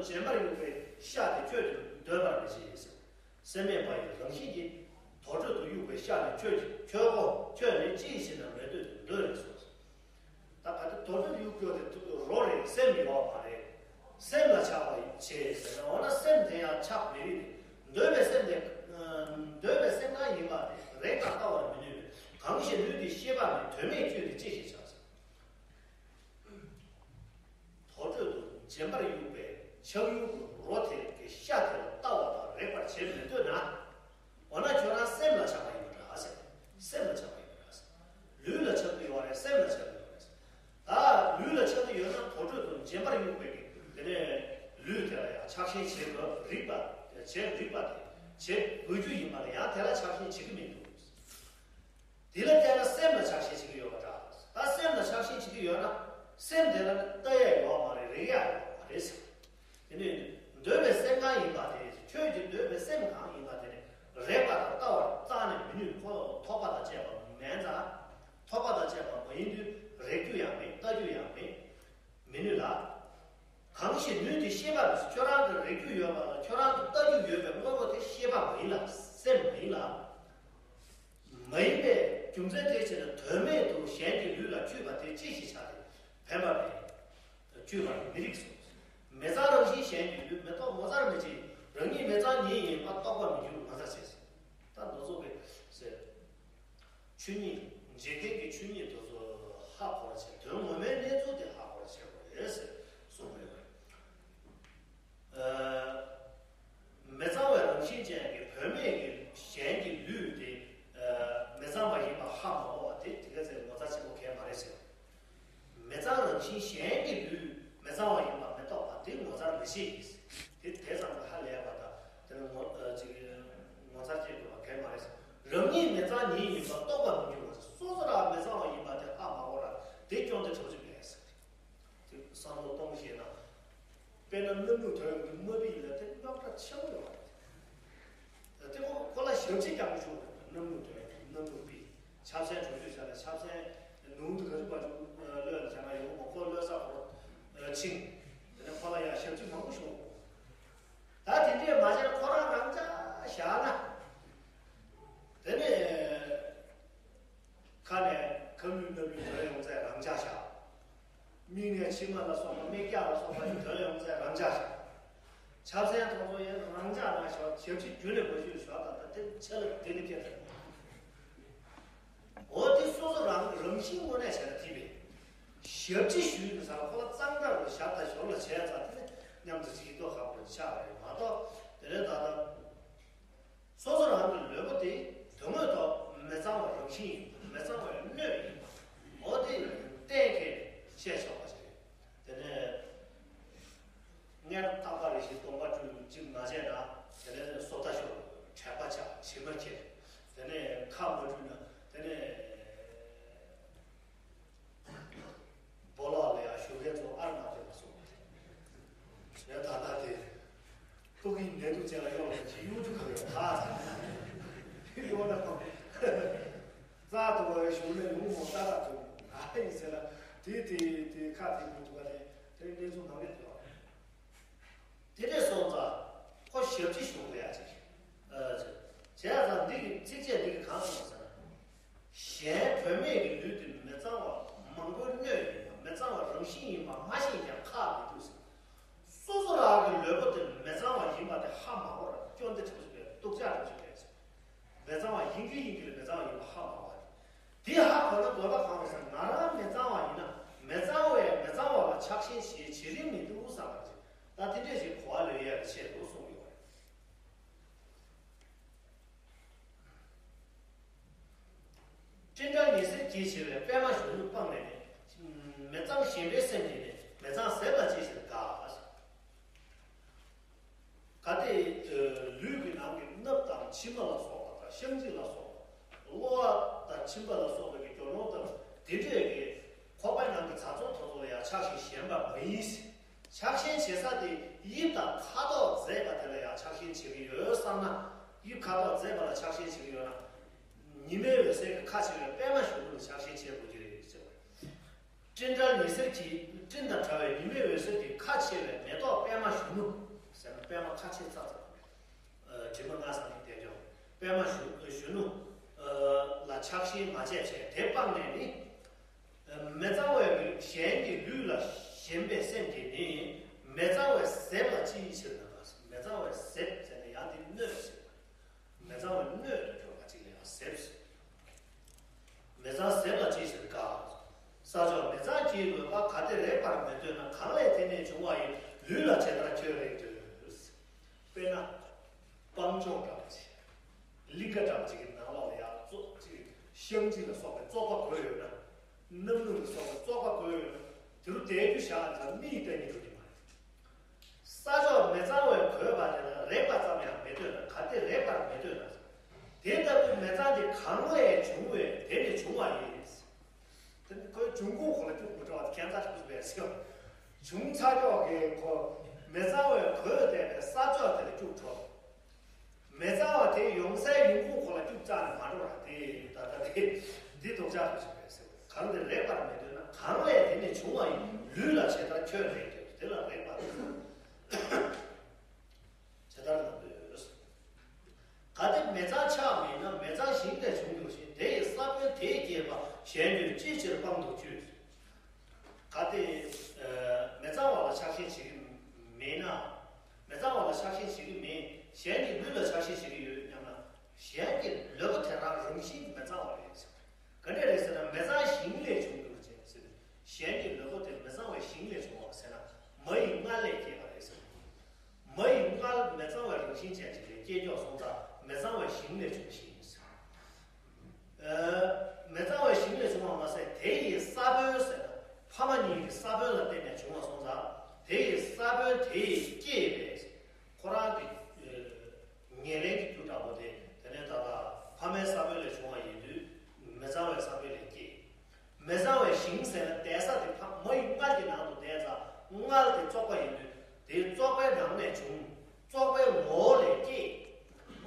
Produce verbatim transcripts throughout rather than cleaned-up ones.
རྗེན་པར་དབྱུག་པའི་ཤ་དེ་ཁྱོད་ཀྱིས་འདོད་པར་མི་བྱེད་ཟེར། སེམས་མེད་པ་ཡི་རང་བཞིན་གྱིས། དུར་ཁྲོད་དུ་དབྱུག་པའི་ཤ་ནི་ཁྱོད་ཀྱིས། ཁྱོད་ཀོ་ཁྱོད་ནི་ཅི་ཡི་ཕྱིར་ན་མེད་འདོད་དུ་འདོད་རེད་གསུངས། ད་ག་དེ་དུར་ཁྲོད་དུ་དབྱུག་རྒྱུ་དེ་རོ་རེད། སེམས་ཡོད་མ་རེད། སེམས་ལ་ཆགས་པ་བྱེད་ཟེར་ན། འོ་ན་སེམས་དེ་ཡང་ཆགས་མི་རིགས་ཏེ། འདོད་པའི་སེམས་དེ། འདོད་པའི་སེམས་གང་ཡིན་པ་དེ་རེག་པར་ལྟ་བར་མི་ནུས་པས། གང་ཞིག་ལུས་དེ་ཤེས་པ་མེད། དོན་མེད་བཅུད་དེ་ཅི་ཞིག་བྱ་ཟེར། དུར་ཁྲོད་དུ་རྗེན་པར་དབྱུག་པའི་ཆགས་ཡུལ་གྱི་རོ་དེ་གི་ཤ་དེ་ལ་ལྟ་བ་དང་རེག་པར་བྱེད་མི་འདོད་ན། འོ་ན་ཁྱོད་རང་སེམས་ལ་ཆགས་པ་ཡིན་པ་འདྲ་ཟེར། སེམས་ལ་ཆགས་པ་ཡིན་པ་འདྲ་ཟེར། ལུས་ལ་ཆགས་ཀྱི་ཡོད་རེད། སེམས་ལ་ཆགས་ཀྱི་ཡོད་རེད་ཟེར། ད་ལུས་ལ་ཆགས་ཀྱི་ཡོད་ན་དུར་ཁྲོད་དུ་རྗེན་པར་དབྱུག་པའི་གི་དེ་ནས་ལུས་དེ་ལ་ཡང་ཆགས་ཞེན་བྱེད་དགོས་རིགས་པ། བྱེད་རིགས་པ་དེ་བྱེད་དགོས་རྒྱུ་ཡིན་པ་ལ་ཡང་དེ་ལ་ཆགས་ཞེན་བྱེད་ཀྱི་མི་འདུག། དེ་ལ་བལྟས་ན་སེམས་ལ་ཆགས་ཞེན་བྱེད་ཀྱི་ཡོད་པ་འདྲ། ད་སེམས་ལ་ཆགས་ཞེན་བྱེད་ཀྱི་ཡོད་ན། སེམས་དེ་ལ་ནི་ལྟ་ཡ་ཡོད་མ་རེད། རེག་ཡ་ཡོད་མ་རེད་ཟེར། དེ་ནས་འདོད་པའི་སེམས་གང་ཡིན་པ་དེ། ཁྱོད་ཀྱི་འདོད་པའི་སེམས་གང་ཡིན་པ་དེ་ནི་རེག་པ་དང་ལྟ་བར་རྩ་ནས་མི་ནུས། ཁོ་ཐོགས་པ་དང་བཅས་པ་མིན་ཙང་། ཐོགས་པ་དང་བཅས་པ་མ་ཡིན་དུས་རེག་རྒྱུ་ཡང་མེད། ལྟ་རྒྱུ་ཡང་མེད། མི་ནུས་ལ། གང་ཞིག་ལུས་དེ་ཤེས་པ་མེད། ཁྱོད་རང་གི་རེག་རྒྱུ་ཡོད་པ་དང་ཁྱོད་རང་གི་ལྟ་རྒྱུ་ཡོད་པའི་དངོས་པོ་དེ་ཤེས་པ་མ་ཡིན་ལ། སེམས་མ་ཡིན་ལ། མ་ཡིན་པས་རྒྱུ་མཚན་དེ་བྱས་ན་དོན་མེད་དུ་གཞན་གྱི་ལུས་ལ་འཁྱུད་པ་དེ་ཅི་ཞིག་བྱ་སྟེ་ཕན་པ་མེད། འཁྱུད་པར་མི་རིགས་སོ། མི་གཙང་རང་བཞིན་གཞན་གྱི་ལུས། མི་རྟོག་ངོ་མཚར་མི་བྱེད། རང་ཉིད་མི་གཙང་ཉིད་ཡིན་པ་རྟོགས་པར་མི་འགྱུར་ངོ་མཚར་ཆེ། ད་མདོ་ཚོགས་ཀྱི་ཟེར། ཆོས་ཉིད་འཇིག་རྟེན་གྱི་ཆོས་ཉིད་དེ་ཚོ་ཧ་གོ་བ་བྱས། དོན་ངོ་མའི་གནས་ཚུལ་དེ་ཧ་གོ་བ་བྱེད་དགོས་རེད་ཟེར་གསུངས་པ་རེད། ཨ། མི་གཙང་བའི་རང་བཞིན་ཅན་གྱི་བུད་མེད་ཀྱི་གཞན་གྱི་ལུས་དེ། ཨ། མི་གཙང་བ་ཡིན་པ་ཧ་མ་གོ་བ་དེ་དེ་ག་ཚོད་ངོ་མཚར་ཆེན་པོ་གང་ཡང་མ་རེད་ཟེར། མི་གཙང་རང་བཞིན་གཞན་གྱི་ལུས་མི་གཙང་བ་ཡིན་པ་མི་རྟོགས་པ་དེ་ངོ་མཚར་མི་ཤེས་ཀྱི། དེ་དེ་ཙམ་དུ་ཧ་ལས་པ་དང་དེ་ནི་ངོ་ཨ་ཅིག་ངོ་མཚར་སྐྱེ་དགོས་པ་གང་ཡང་མ་རེད། རང་ཉིད་མི་གཙང་ཉིད་ཡིན་པ་རྟོགས་པར་མི་འགྱུར་བ། སོ་སོ་རང་མི་གཙང་བ་ཡིན་པ་དེ་ཧ་མ་གོ་ར་དེ་སྐྱོན་དེ་གྲོགས་ཀྱི་མེད་ཟེར། དེ་བསམ་བློ་གཏོང་ཤེས་ན། དཔེར་ན་གནམ་ལོ་དོན་གྱི་དམའ་བི་ལ་དེ་རྙོག་དྲ་ཆེན་པོ་ཡོད་པ་རེད། དེ་ཁོ་ཁོ་ལ་ཞབས་ཕྱི་རྐྱང་བྱུང་བ་རེད། གནམ་ལོ་དོན་གནམ་ལོ་བི། ཆབ་སྲན་གྲོང་ཆོད་བྱས་ན་ཆབ་སྲན་ནུང་དུ་ག་ཚོད་པ་ཅིག་གློད་ལ་བྱས་ན་ཡོང་གོ། ཁོ་གློད་ས་ཁོ་ཕྱིན། དེ་ནས་ཁོ་ལ་ཡང་ཞབས་ཕྱི་མང་པོ་བྱུང་གོ། ད་དེ་འདྲས་མ་བྱས་ན་ཁོ་རང་རང་འཇགས་བཞག་ན། དེ་ནས་ཁ་ནས་ཁ་ལུད་སྣ་ལུད་འདོན་ཡོང་ཚད་རང་འཇགས་བཞག་མིག་ནས་མཆི་མ་ལ་སོགས་པ་མིག་རྒྱག་ལ་སོགས་པ་ཞིག་འདོན་ཡོང་ཚད་རང་འཇགས་བཞག་ཆབ་སྲན་ཐོག་ཚོ་ཡང་རང་འཇགས་ན་ཞོག་ཞབས་ཕྱི་རྒྱུན་ནས་མ་ཞུས་ཞོག་ད་ལྟ་དེ་ཆ་ལ་དེ་ནི་སྐད་ཆ། འོ་དེ་སོ་སོ་རང་རང་བཞིན་དངོས་གནས་བྱས་ན་དེ་བས། ཞབས་ཕྱི་ཞུས་ནས་ས་ལ་ཁོ་ལ་གཙང་སྦྲ་རུ་ཞབས་དང་ཞོར་ལ་བྱས་ཙང་དེ་ནི་མཉམ་དུ་ཅིག་ཡིད་དོ་ཁ་པོ་ཆགས་པ་རེད་མ་གཏོགས། དེ་ནས་ད་ལྟ་སོ་སོ་རང་གི་ལུས་པོ་དེ་དོན་དངོས་ཐོག་མི་གཙང་བ་རང་བཞིན་ཡིན་པ། མི་གཙང་བའི་སྣོད་ཡིན་པ། འོ་དེ་གཏན་འཁེལ་ནས་བཤད་ཆོག་པ་ཞིག་རེད། དེ་ནས་སྔར་རྟག་པ་རེ་ཞིག་སྟོང་པ་སྤྲུལ་གཅིག་མ་བྱས་ན་དེ་ནས་སོ་ལྟ་ཤོར་དྲེགས་པ་ཆགས་ཕྱི་མ་ཁྱེར། དེ་ནས་ཁ་མ་བཀྲུས་ན་དེ་ནས། སྦོ་ལོགས་ལ་ཡང་ཞུ་མཁན་ཚོ་ཨར་མ་དེ་ལ་སོང་བ་རེད། ད་ལྟ་དེ་ཕྲུ་གུའི་ནད་དུག་ཅན་ལ་གཡོག་ལ་ཅི་གཡོག་རྒྱུ་ག་རེ་ད་ཡོད་ན་རྩ་དུ་བ་ཞུ་ནས་ཡོང་མོ་ལྟ་ལ་དུ་ཨ་ཡིན་ཟེར་ལ་དེ་དེ་དེ་ཁ་དེ་མི་འདུག་པ་རེད། དེ་གནས་ཚུལ་མང་གི་འདུག་དེ་འདྲས་སོང་ཙང་ཁོ་ཞབས་ཕྱི་ཞུ་དགོས་ཡ་ཅིག་ཨ་ཅེ། བྱས་ཙང་འདི་གི་ཚིགས་བཅད་འདི་གི་གང་གསུངས་ཟེར་ན། གཞན་བུད་མེད་ཀྱི་ལུས་འདི་མི་གཙང་བ་མང་པོའི་སྣོད་ཡིན་པ་མི་གཙང་བ་རང་བཞིན་ཡིན་པ་སྨྲ་ཤེས་ཀྱང་ཁག་མི་འདུག་ཟེར། སོ་སོ་རང་གི་ལུས་པོ་དེ་མི་གཙང་བ་ཡིན་པ་དེ་ཧ་མ་གོ་ར་སྐྱོན་དེ་གྲབས་སུ་སྡུག་ཅག་གྲབས་སུ་སྐྱེས་ཟེར། མི་གཙང་བ་ཡིན་གྱི་ཡིན་གྱི་ལ་མི་གཙང་བ་ཡིན་པ་ཧ་མ་གོ་ར། དེ་ཧ་གོ་ན་དགོས་པ་གང་རེད་ཟེར་ན་ང་རང་མི་གཙང་བ་ཡིན་ན་མི་གཙང་བས་མི་གཙང་བ་ལ་ཆགས་ཞེན་བྱེད་བྱེད་རིན་མི་འདུག་བསམ་པ་རེད། ད་དེ་འདྲས་ཞིག་གོ་བ་ལོན་ཡས་ཀྱི་ཆེད་དུ་གསུངས་ཡོད་པ་རེད། སྤྲིན་བྲལ་ཉི་ཟེར་གྱིས་བྱེད་པའི་པད་མ་གཞོན་ནུ་སྤངས་ནས་ནི། མི་གཙང་ཞེན་པའི་སེམས་ཀྱིས་ནི་མི་གཙང་ཟད་པ་ཅི་ཕྱིར་དགའ། གལ་ཏེ་ལུས་ཀྱི་ནང་གི་སྣབས་དང་མཆི་མ་ལ་སོགས་པ་དང་བཤང་གཅི་ལ་སོགས་པ་གློ་བ་དང་མཆིན་པ་ལ་སོགས་པའི་གི་སྐྱོ་ནོར་དང་དེ་འདྲས་ཀྱི་ཁོག་པའི་ནང་གི་བྱ་ཚོགས་དེ་ཚོ་ལ་ཡང་ཆགས་ཤིང་ཞེན་པ་མ་ཡིན། ཆགས་ཞེན་བྱེད་ས་དེ་དབྱིབས་དང་ཁ་དོག་མཛེས་པ་དེ་ལ་ཡང་ཆགས་ཞེན་བྱེད་ཀྱི་ཡོད་བསམ་ན། དབྱིབས་ཁ་དོག་མཛེས་པ་ལ་ཆགས་ཞེན་བྱེད་ཀྱི་ཡོད་ན། ཉི་མའི་འོད་ཟེར་གྱི་ཁ་ཕྱེ་བའི་པད་མ་གཞོན་ནུ་ལ་ཆགས་ཞེན་བྱེད་དགོས་ཀྱི་རེད་ཟེར་བ། སྤྲིན་བྲལ་ཉི་ཟེར་གྱིས་སྤྲིན་དང་བྲལ་བའི་ ཡིད་མོས་འོད་ཟེར་གྱི་ཁ་ཕྱེ་བའི་མེ་ཏོག་པད་མ་གཞོན་ནུ་ཟེར་ན། པད་མ་ཁ་ཕྱེ་ཚར་ཚར་བའི་དྲི་མ་ལྔ་སངས་རྒྱས་དལ་འབྱོར་པད་མ་གཞོན་གཞོན་ནུ་ལ་ཆགས་ཞེན་མ་བྱས་བྱས་དེ་སྤངས་ནས་ནི། མི་གཙང་བའི་གཞན་གྱི་ལུས་ལ་ཞེན་པའི་སེམས་ཀྱིས་ནི། མི་གཙང་བའི་ཟེར་བ་ཅིའི་ཕྱིར་ན། མི་གཙང་བའི་ཟེར་ཟེར་ན་ཡང་དེ་སྣོད་ཟེར་བ། མི་གཙང་བའི་སྣོད་དུ་གྱུར་པ་ཅིག་ལ་ཡང་ཟེར་ཟེར། མི་གཙང་ཟེར་བ་ཅིའི་ཕྱིར་ན། ས་ཕྱོགས་མི་གཙང་གྱི་རོལ་པ་ག་དེ་རེག་པར་མི་འདོད་ན། གང་ལས་དེ་ནི་བྱུང་བ་ཡི། ལུས་ལ་ཇི་ལྟར་ཁྱོད་རེག་འདོད། དཔེར་ན། སྤང་ལྗོངས་འདྲ་བ་ཅིག་གླིང་ག་འདྲ་བ་ཅིག་གི་ནང་ལོགས་ལ་ཡར་ཙོག་ཅིག་ཤང་ཅིག་ལ་སོགས་པའི་བཙོག་པ་གོས་ཡོད་ན། སྣབས་སྣུམ་ལ་སོགས་པའི་བཙོག་པ་གོས་ཡོད་ན། དེ་རུ་བསྡད་རྒྱུ་བཞག་ན་མིག་གཏད་ནས་འགྲོ་རྒྱུ་མ་རེད། ས་ཕྱོགས་མི་གཙང་བས་གོས་པ་དེ་ལ་རེག་པ་ཙམ་ཡང་མི་འདོད་ན། ག་དེ་རེག་པར་མི་འདོད་ན། དེ་ལྟ་བུའི་མི་གཙང་དེ་གང་ལས་བྱུང་བས་དེ་ནི་བྱུང་བ་ཡིན། དེ་ནི་ཁོའི་འབྱུང་ཁུངས་ཁོ་ལ་སྐྱུག་མི་འགྲོ་བ་ཁྱད་མཚར་ཞིག་བས་སོ། བྱུང་ཚ་ཀྱོག་གི་ཁོ་མི་གཙང་བས་གོས་བསྡད་པའི་ས་ཕྱོགས་དེ་ལ་སྐྱུག་འགྲོ། མི་གཙང་བ་དེ་ཡོང་སའི་ཡོང་ཁུངས་ཁོ་ལ་སྐྱུག་རྩ་ནས་མ་འགྲོ་ར། དེ་ད་ལྟ་དེ་འདི་ལྡོག་ཆ་ཞིག་བས་སོ། གང་དེ་རེག་པར་མི་འདོད་ན། གང་ལས་དེ་ནི་བྱུང་བ་ཡིན། ལུས་ལ་ཇི་ལྟར་ཁྱོད་རེག་འདོད། དེ་ལ་རེག་པར་ཇི་ལྟར་ན་འདོད། གལ་ཏེ་མི་གཙང་ཆགས་མེད་ན། མི་གཙང་ཞིང་ལས་བྱུང་འགྱུར་ཞིང་། དེ་ཡི་ས་བོན་དེས་བསྐྱེད་པ་གཞན་གྱུར། ཅིའི་ཕྱིར་སྤང་དུ་བཅུག། གལ་ཏེ་མི་གཙང་བ་ལ་ཆགས་ཞེན་བྱེད་ཀྱི་མེད་ན། མི་གཙང་བ་ལ་ཆགས་ཞེན་བྱེད་ཀྱི་མེད། གཞན་གྱི་ལུས་ལ་ཆགས་ཞེན་བྱེད་ཀྱི་ཡོད་སྙམ་ན། གཞན་གྱི་ལུས་པོ་དེ་རང་རང་བཞིན་གྱིས་མི་གཙང་བ་རེད་ཟེར། ག་འདྲ་རེད་ཟེར་ན། མི་གཙང་ཞིང་ལས་བྱུང་འགྱུར་ཅེས་ཟེར། གཞན་གྱི་ལུས་པོ་དེ་མི་གཙང་བའི་ཞིང་ལས་བྱུང་བ་ཟེར་ན། མ་ཡི་མངལ་ལས་སྐྱེས་པ་རེད་ཟེར། མ་ཡི་མངལ་མི་གཙང་བའི་རང་བཞིན་ཅན་ཅིག་ལས་སྐྱེས་འགྱོག་སོང་ཙང་མི་གཙང་བའི་ཞིང་ལས་བྱུང་ཞིང་ཟེར། མི་གཙང་བའི་ཞིང་ལས་བྱུང་བ་མ་ཟད། དེ་ཡི་ས་བོན་ཟེར་ན། ཕ་མ་གཉིས་ཀྱི་ས་བོན་ལ་བརྟེན་ནས་བྱུང་བ་སོང་ཙང་། དེ་ཡི་ས་བོན་དེ་ཡིས་སྐྱེས་པས། ཁོ་རང་གི་ཉེར་ལེན་གྱི་རྒྱུ་འདྲ་པོ་དེ། དེ་ནས་ད་ལྟ་ཕ་མའི་ས་བོན་ལས་བྱུང་བ་ཡིན་དུས། མི་གཙང་བའི་ས་བོན་ལས་སྐྱེས། མི་གཙང་བའི་ཞིང་ཟེར་ན་བསྡད་ས་དེ་ཕ་མ་ཡི་མངལ་གྱི་ནང་དུ་བསྡད་ཙང་། མངལ་དེ་བཙོག་པ་ཡིན་དུས། དེའི་བཙོག་པའི་ནང་ནས་བྱུང་། བཙོག་པའི་ངོ་བོ་ལས་སྐྱེས།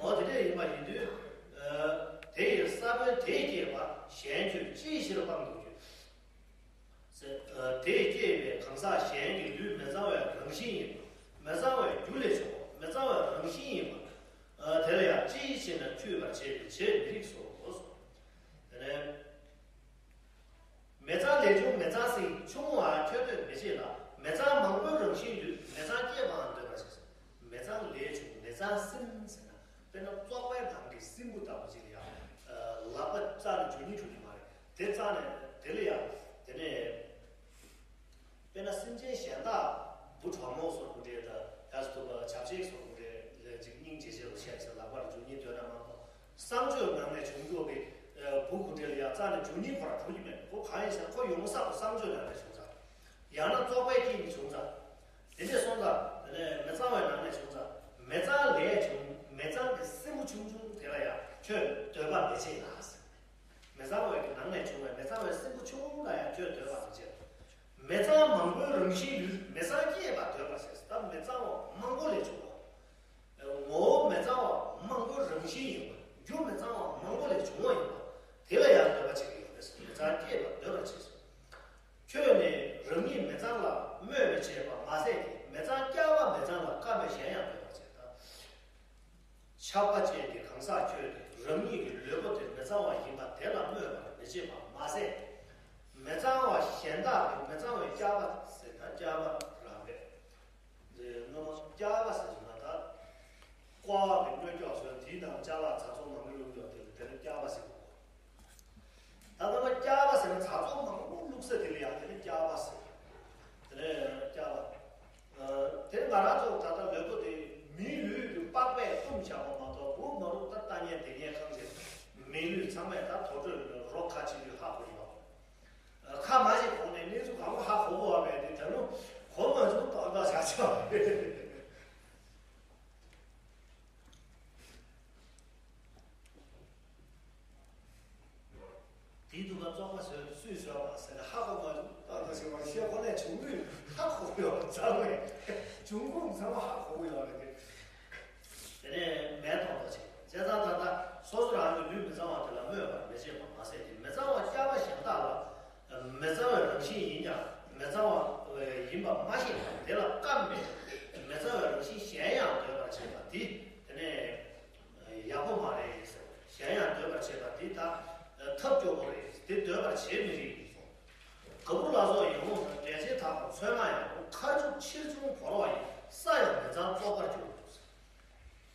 འོ་དེ་འདྲ་ཡིན་པ་ཡིན་དུས། དེ་ཡི་ས་བོན་དེས་བསྐྱེད་པ་གཞན་གྱུར། ཅིའི་ཕྱིར་སྤང་དུ་བཅུག། དེས་བསྐྱེད་པའི་གང་ཟག་གཞན་གྱི་ལུས་མི་གཙང་བའི་རང་བཞིན་ཡིན་པ། མི་གཙང་བའི་རྒྱུ་ལས་བྱུང་བ། མི་གཙང་བའི་རང་བཞིན་ཡིན་པ། དེ་ལ་ཡང་ཅིའི་ཕྱིར་ན་འཁྱུད་པར་བྱེད་པའི་བྱེད་མི་རིགས་སོ། དེ་ནས། མི་གཙང་ལས་བྱུང་མི་གཙང་སེམས། ཆུང་ངུའང་ཁྱོད་འདོད་མི་བྱེད་ལ། མི་གཙང་མང་པོའི་རང་བཞིན་ལུས། མི་གཙང་སྐྱེས་པའང་འདོད་པར་བྱེད། མི་གཙང་ལས་བྱུང་མི་གཙང་སེམས་ཟེར་ན། དཔེར་ན་བཙོག་པའི་ནང་གི་སྲིན་བུ་ལྟ་བུ་ཅིག་ལ་ཡང་། ལག་པ་བཙགས་ནས་འཇུ་སྙིང་འདོད་ཀྱི་མ་རེད། དེ་བཙགས་ནས་དེ་ལ་ཡང་། དེ་ནས། དཔེར་ན་སེམས་ཅན་གཞན་དག་འབུ་གྲོག་མོ་སོགས་ཀྱི་འདྲ། ད་ཡ་སུ་ཐུབ་པ་ཆབ་ཆེན་སོགས་ཀྱི་འདྲ་ཅིག་སྙིང་རྗེ་ཆེ་རུ་བཤད་ཚེ་ལག་པར་འཇུ་སྙིང་འདོད་ན་མ་གཏོགས། གསང་སྤྱོད་ནང་ནས་བྱུང་འགྱོ་བའི་བུ་གུ་འདྲ་ལ་ཡང་རྩ་ནས་འཇུ་སྙིང་ཁོ་རང་འདོད་ཀྱི་མེད། ཁོ་གང་ཡིན་ཟེར་ན་ཁོ་ཡོང་ས་ཁོ་གསང་སྤྱོད་ནང་ནས་བྱུང་ཙང་། ཡང་ན་བཙོག་པའི་དཀྱིལ་ནས་བྱུང་ཙང་། དེ་འདྲས་སོང་ཙང་དེ་ནས་མི་གཙང་བའི་ནང་ནས་བྱུང་ཙང་། མི་གཙང་ལས་བྱུང་མི་གཙང་གི་སྲིན་བུ་ཆུང་ཆུང་དེ་ལ་ཡང་ཁྱོད་འདོད་པ་མི་བྱེད་ལ། མི་གཙང་བའི་གི་ནང་ནས་བྱུང་བའི་མི་གཙང་བའི་སྲིན་བུ་ཆུང་ལ་ཡང་ཁྱོད་འདོད་པ་མི་བྱེད། མི་གཙང་མང་པོའི་རང་བཞིན་ལུས། མི་གཙང་སྐྱེས་པ་འདོད་པར་བྱེད། ད་མི་གཙང་བ་མང་པོ་ལས་བྱུང་བ། ངོ་བོ་མི་གཙང་བ་མང་པོའི་རང་བཞིན་ཡིན་པ། རྒྱུ་མི་གཙང་བ་མང་པོ་ལས་བྱུང་བ་ཡིན་པ། དེ་ལ་ཡང་འདོད་པ་བྱེད་ཀྱི་ཡོད་པས། མི་གཙང་སྐྱེས་པ་འདོད་པར་བྱེད། ཁྱོད་ནི་རང་ཉིད་མི་གཙང་ལ་སྨོད་མི་བྱེད་པ་མ་ཟད་ཀྱི། མི་གཙང་སྐྱག་པ་མི་གཙང་ལ་བཀའ་མེད་གཞན་ཡང་འདོད་པར་བྱེད་ད། ཆགས་པ་ཅན་གྱི་གང་ཟག་ཁྱོད་ཀྱིས་རང་ཉིད་ཀྱི་ལུས་པོ་དེ་མི་གཙང་བ་ཡིན་པ་དེ་ལ་སྨོད་པར་མི་བྱེད་པ་མ་ཟད། མི་གཙང་བ་གཞན་དག་གི་མི་གཙང་བའི་སྐྱག་པ་ཟེར་ན་སྐྱག་པ་རང་རེད། དེ་སྔོན་མ་སྐྱག་པ་ཟེར་བྱུང་ན་ད། ཀོ་བ་གི་སྣོད་སྐྱོགས་སོགས་དེའི་ནང་ཅ་ལག་ཚ་ཚོ་མང་པོ་བླུགས་ཡོད་དེ་ལ་དེ་ལ་སྐྱག་པ་ཟེར་གོ། ད་ལྟ་ན་སྐྱག་པ་ཟེར་ན་ཚ་ཚོ་མང་པོ་བླུགས་ས་དེ་ལ་ཡང་དེ་ལ་སྐྱག་པ་ཟེར། དེ་ལ་སྐྱག་པ། དེ་ང་རང་ཚོ་ད་ལྟ་ལུས་པོ་དེ་མིའི་ལུས་ཀྱི་པགས་པས་བཏུམས་བཞག་པ་མ་གཏོགས་འབུ་མ་རུ་ད་ལྟ་ཉལ་བསྡད་མཁན་གང་ཞིག་མིའི་ལུས་ཚང་མས་ད་དོ་དྲོད་རོ་ཁ་ཕྱིན་དུས་ཧ་གོ་ཡོད། ཁ་མ་ཞིག་གོང་ནས་གནས་ཚུལ་གང་ག་ཧ་གོ་གོ་བ་མེད་དེ་ད་ལོ་གོ་མ་བྱུང་ཏག་ཏག་བྱ་ཆོག་དེའི་དུས་ལ་བཙོག་པ་བཟོས་སུས་བཟོས་པ་ཟེར་ནས་ཧ་གོ་མ་བྱུང་ཏག་ཏག་ཟེར་བ་ཤེས་ཁོ་ནས་བྱུང་དུས་ཧ་གོ་ཡོད་ཚང་མས་འབྱུང་ཁུངས་ཚང་མ་ཧ་གོ་གི་ཡོད་རེད་དེ། དེ་ནས་མེད་མཐོང་ལྟ་བྱེད། བྱས་ཙང་ད་ལྟ་སོ་སོ་རང་གི་ལུས་མི་གཙང་བ་དེ་ལ་སྨོད་པར་མི་བྱེད་པ་མ་ཟད་ཀྱི་མི་གཙང་བ་སྐྱག་པ་གཞན་དག་ལ་མི་གཙང་བའི་རང་བཞིན་ཡིན་ཀྱང་མི་གཙང་བ་ཡིན་ པ་མ་ཤེས་པ་དེ་ལ་བརྐམ་པས་མི་གཙང་བའི་རང་བཞིན་གཞན་ཡང་འདོད་པར་བྱེད་པ་དེ་དེ་ནས་ཡག་པོ་མ་རེད་ཟེར། གཞན་ཡང་འདོད་པར་བྱེད་པ་དེ་ད་ཐབས་སྐྱོ་པོ་རེད། དེ་འདོད་པར་བྱེད་མི་རིགས་སོ། ག་བུར་ལ་སོགས་ཡིན་འོང་ན། འབྲས་ཆན་དག་དང་ཚོད་མ་ཡང་། མཁར་ཆུ་ཆེར་ཆུང་བོར་བ་ཡིས། ས་ཡང་མི་གཙང་བཙོག་པར་འགྱུར།